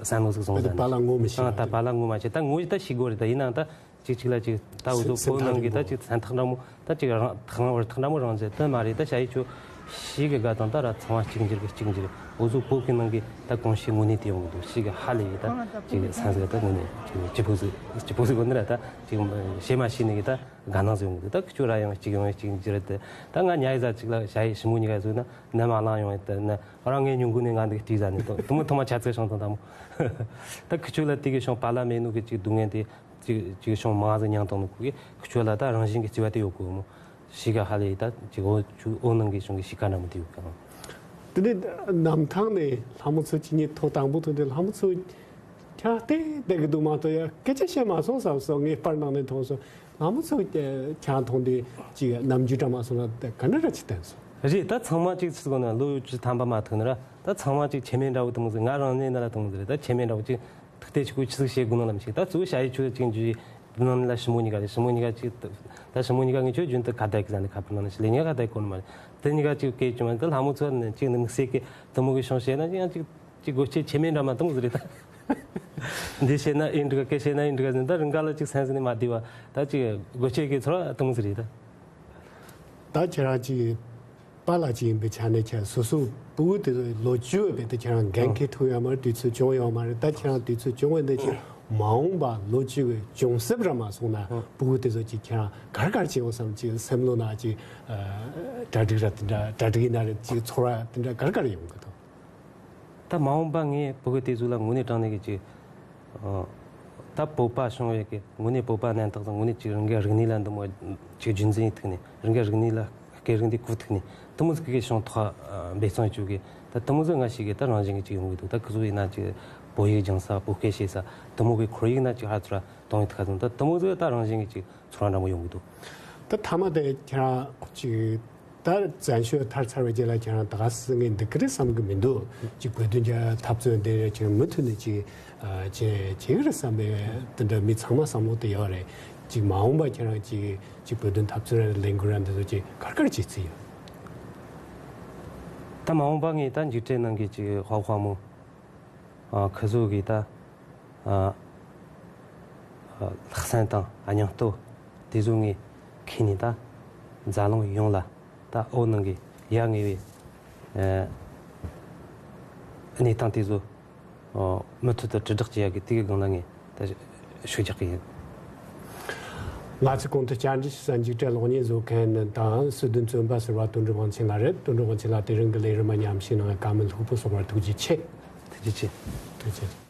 བསམ་བློ་ཟིག་སོང་ད་ད་པ་ལ་ངོ་མི་ཤེས་ཨ་ད་པ་ལ་ངོ་མ་ཤེས། ད་ངོ་ཡི་ད་ཤེས་དགོས་རེད། ད་ཡིན་ནའང་ད་ཅིག་ཅིག་ལ་ཅིག་ད་འུ་ཚོ་སེམས་བོད་ནང་གི་ད་ཅིག་སེམས་ཐག་འདྲ་མོ་ད་ཅིག་རང་ཐག་རང་བར་ཐག་འདྲ་མོ་རང་ཟེར་དོན་མ་རེད། ད་ཞ་ཡི་ཆོ་ ཞིག་གི་དགའ་དང་ད་ར་ཚང་བ་གཅིག་འགྱུར་གི་གཅིག་འགྱུར་འོ་ཟུག་བོད་ཀྱི་ནང་གི་ད་གོམས་གཤིས་དངོས་གནས་དེ་ཡོང་གི་འདུག་ཞིག་གི་ཧ་ལས་ཡི་ད་ཅིག་སེམས་ཟིག་ད་དངོས་གནས་ཅིག་སྐྱིད་པོ་ཟིག་སྐྱིད་པོ་ཟིག་གོ་ནི་ར་ད་ཅིག་བྱེ་མ་ཤེས་ནི་གི་ད་དགའ་སྣང་ཟིག་ཡོང་གི་འདུག་ད་ཁྱོད་ར་ཡང་གཅིག་ཡོང་ཡང་གཅིག་འགྱུར་དེ་ད་ང་ཉལ་ཡི་ཟ་ཅིག་ལ་ཞ་ཡི་ཞི་མོ་གཉིས་ཀ་ཟོས་ན་ནམ་མ་ལངས་ཡོང་ཡི་ད་ན་རང་ངའི་ཉུང་གུ་ནས་ང་འདི་གི་བྲིས་ཟ་ནི་ད་དུ་མོ་ཐོག་མ་ཆ་ཚིག་བྱུང་དང་ད་མོ་ད་ཁྱོད་ལ་དེ་གི་བྱུང་པ་ལ་མེད་ནོ་གི་ཅིག་སྡུག་བསྔལ་དེ་ཅིག་ཅིག་བྱུང་མང་ཟིག་མྱངས་དང་ནོ་གི་ཁྱོད་ལ་ད་རང་བཞིན་གི་བརྩེ་བ་དེ་ཡོད་གོ་མོ། ཞིག་ག་ཧ་ལས་ད་ཅིག་འོ་ཆུ་འོ་ནང་གི་བྱུང་གི་ཤི་ཁ་འདྲ་མོ་དེ་ཡོད་གི་ཨང་། དེ་ནས་གནམ་ཐང་ནས་ལྷ་མོ་ཚོ་ཅི་ཉིད་ཐོག་དང་པོ་ཐོན་དུས་ལྷ་མོ་ཚོ་ཁྱང་བལྟས་བསྡད་གི་འདུག་མ་གཏོགས་ཡ་སྐད་ཆ་བཤད་མ་སོང་བསམ་སོང་། ངས་པར་ནང་ནས་མཐོང་སོང་། ལྷ་མོ་ཚོ་ཁྱང་མཐོང་དུས་ཅིག་ནམ་རྒྱུན་འདྲ་མ་སོང་ན་ག་འདྲ་ར་ཅིག་བསྟན་སོང་། རེད་ད་ཚང་མ་ཅིག་ཅི་ཟེར་གོ་ན་ལོ་བཅུ་ཐམ་པ་མ་ཐུག་ན་ར་ད་ཚང་མ་ཅིག་ཁྱད་མེད་འདྲ་བོ་དེ་མོ་ཟེར། ང་རང་ནས་ན་ར་དེ་མོ་ཟེར་རེད། ད་ཁྱད་མེད་འདྲ་བོ་ཅིག་ཐུག་སྟེ་ཆི་གོ་ཆི་ཟིག་བྱེད་དགོས་ནོ་ལ་མི་ཤེས། ད་གཙོ་བོ་ཞ་ཡི་ཆུ་ཅིག་འཇུ་ཡི་དེ་ནང་ལ་ཞི་མོ་གཉིས་ཀ་རེད། ཞི་མོ་གཉིས་ཀ་ཅིག་ད་ཞི་མོ་གཉིས་ཀ་ངས་ཆོས་རྒྱུན་དུ་ཁ་བརྡ་གི་ཟ་ནས་ཁ་པར་ནང་ནས་ལས་གཉིས་ཀ་ཁ་བརྡ་གོ་ནི་མ་རེད། དེ་གཉིས་ཀ་ཅིག་སྐད་ཅིག་མ་ད་ལྷ་མོ་ཚོ་ནས་ཅིག་ནི་དམིགས་བསལ་གི་དེ་མོ་གི་བྱུང་བཤད་ན་ཡང་ཅིག་ཅིག་སྒོ་ཆེ་ཆེ་མེད་འདྲ་མ་དེ་མོ་ཟིག་རེད་ད། འདི་བཤད་ན་ཨེ་འགྲིག་ག་སྐད་བཤད་ན་ཨེ་འགྲིག་ག་ཟེར་ད་རང་ག་ལ་ཅིག་སེམས་ཟིག་ནས་མ་བདེ་བ་ད་ཅིག་སྒོ་ཆེ་གི་ཚོར་བ་དེ་མོ་ཟིག་རེད་ད། ད་ཁྱེད་རང་ཅིག་པཱ་ལགས་ཅིག་ཡིན་པའི་ཆ་ནས་ཁྱེད་སོ་སོ་ཕྲུ་གུ་དེ་ཚོ་ལོ་བཅུ་བའི་བར་དུ་ཁྱེད་རང་འགན་འཁྱེར་ཐུབ་ཡོད་མ་རེད། དུས་ཚོད་བྱུང་ཡོད་མ་རེད། ད་ཁྱེད་རང་དུས་ཚོད་བྱུང་བའི་འདི་ཁྱེད་མ་འོངས་པ་ལོ་བཅུ་བའི་གྱོང་གསབ་ར་མ་སོང་ན་ཕྲུ་གུ་དེ་ཚོ་ཅིག་ཁྱེད་རང་ག་རེ་ག་རེ་བྱེད་འོང་བསམ། ཅིག་སེམས་ལོ་ན་ཅིག་གྲ་སྒྲིག་ར་དེ་འདྲ་གྲ་སྒྲིག་ཡིན་ན་རེད། ཅིག་ཚོར་བ་དེ་འདྲ་ག་རེ་ག་རེ་ཡོང་གི་འདུག་ད་མ་འོངས་པ་ངས་ཕྲུ་གུ་དེ་ཚོ་ལ་དངོས་གནས་དྲང་གནས་ཀྱི་ཅིག་ཨ། ད་བོད་པ་བྱུང་བའི་གི་དངོས་གནས་བོད་པ་གནས་སྟངས་དང་དངོས་གནས་ཅིག་རང་གི་རིག་གནས་ལ་འདི་མོ་ཅིག་རྒྱུན་འཛིན་ཐུག་ནས་རང་གི་རིག་གནས་ལ་སྐད་རིགས་འདི་གོ་ཐུག་ནས་དེ་མོ་ཟིག་གི་བྱུང་ཐོག་འབད་བརྩོན་བྱེད་གི་ད་དེ་མོ་ཟིག་ང་ཞིག་གི་ད་རང་བཞིན་གི་ཅིག་ཡོང་གི་འདུག་ད་ཁོ་ཚོ་ཡིན་ན་ཅིག་བོད་ཡིག་སྦྱང་ས་བོད་སྐད་བཤད་ས་དེ་མོ་གི་ཁོར་ཡུག་ན་ཅིག་ཧ་ཚུར་གཏོང་ཡི་ཐུག་ཁ་སོང་། ད་དེ་མོ་ཟིག་ད་རང་བཞིན་གི་ཅིག་ཚོར་བ་འདྲ་མོ་ཡོང་གི་འདུག་ད་མཐའ་མ་དེ་ཁྱེད་རང་ཅིག་ད་བཙན་བྱོལ་ཐར་ཚར་བའི་རྗེས་ལ་ཁྱེད་རང་ད་ག་སེ་ངས་འདི་ག་རེ་བསམ་གི་མི་འདུག་ཅིག་བོད་དོན་རྒྱ་འཐབ་རྩོད་འདི་རེད། ཅིག་མུ་མཐུད་ནས་ཅིག་ཨ་བྱེད་བྱེད་གི་རེད་བསམ་པའི་དེ་འདྲ་མི་ཚང་མ་བསམ་བློ་དེ་ཡོད་རེད། ཅིག་མ་འོངས་པ་ཁྱེད་རང་ཅིག་ཅིག་བོད་དོན་འཐབ་རྩོད་ར་ལས་འགུལ་ར་འདི་ཚོ་ཅིག་ག་རེ་ག་རེ་བྱེད་རྩིས་ཡོད། ད་མ་འོངས་པ་ངས་ད་འཇིགས་བྲལ་ནང་གི་ཅིག་ཧྭ་ཧྭ་མོ་ཨ་ཁི་ཟོ་གི་ད་ཨ་ཨ་ལྷག་བསམ་དང་སྙིང་སྟོབས་དེ་ཚོ་ངས་ཁྱེར་ནས་ད་འཛམ་གླིང་ཡོངས་ལ་ད་བོད་ནང་གི་ཡ་ང་བའི་ཨ་གནས་སྟངས་དེ་ཚོ་ཨ་མུ་མཐུད་དུ་དྲིལ་བསྒྲགས་བྱེད་ཡ་གི་དེ་གི་སྒང་ལ་ངས་ད་ཤུགས་རྒྱག་གི་ཡིན། ང་ཚོས་གོང་དུ་བཅར་འདྲི་ཞུ་ས་འཇིགས་བྲལ་གློག་བརྙན་བཟོ་མཁན་དང་སྲིད་དོན་བཙོན་པ་ཟུར་པ་དོན་གྲུབ་དབང་ཆེན་ལགས་རེད། དོན་གྲུབ་དབང་ཆེན་ལགས་དེ་རིང་གི་ལས་རིམ་མ་ཉམས་ཞུས་གནང་བའི་བཀའ་མོལ་ལྷུག་པོ་གསུངས་པར་ཐུགས་རྗེ་ཆེ། ཐུགས་རྗེ་ཆེ། ཐུགས་རྗེ་ཆེ།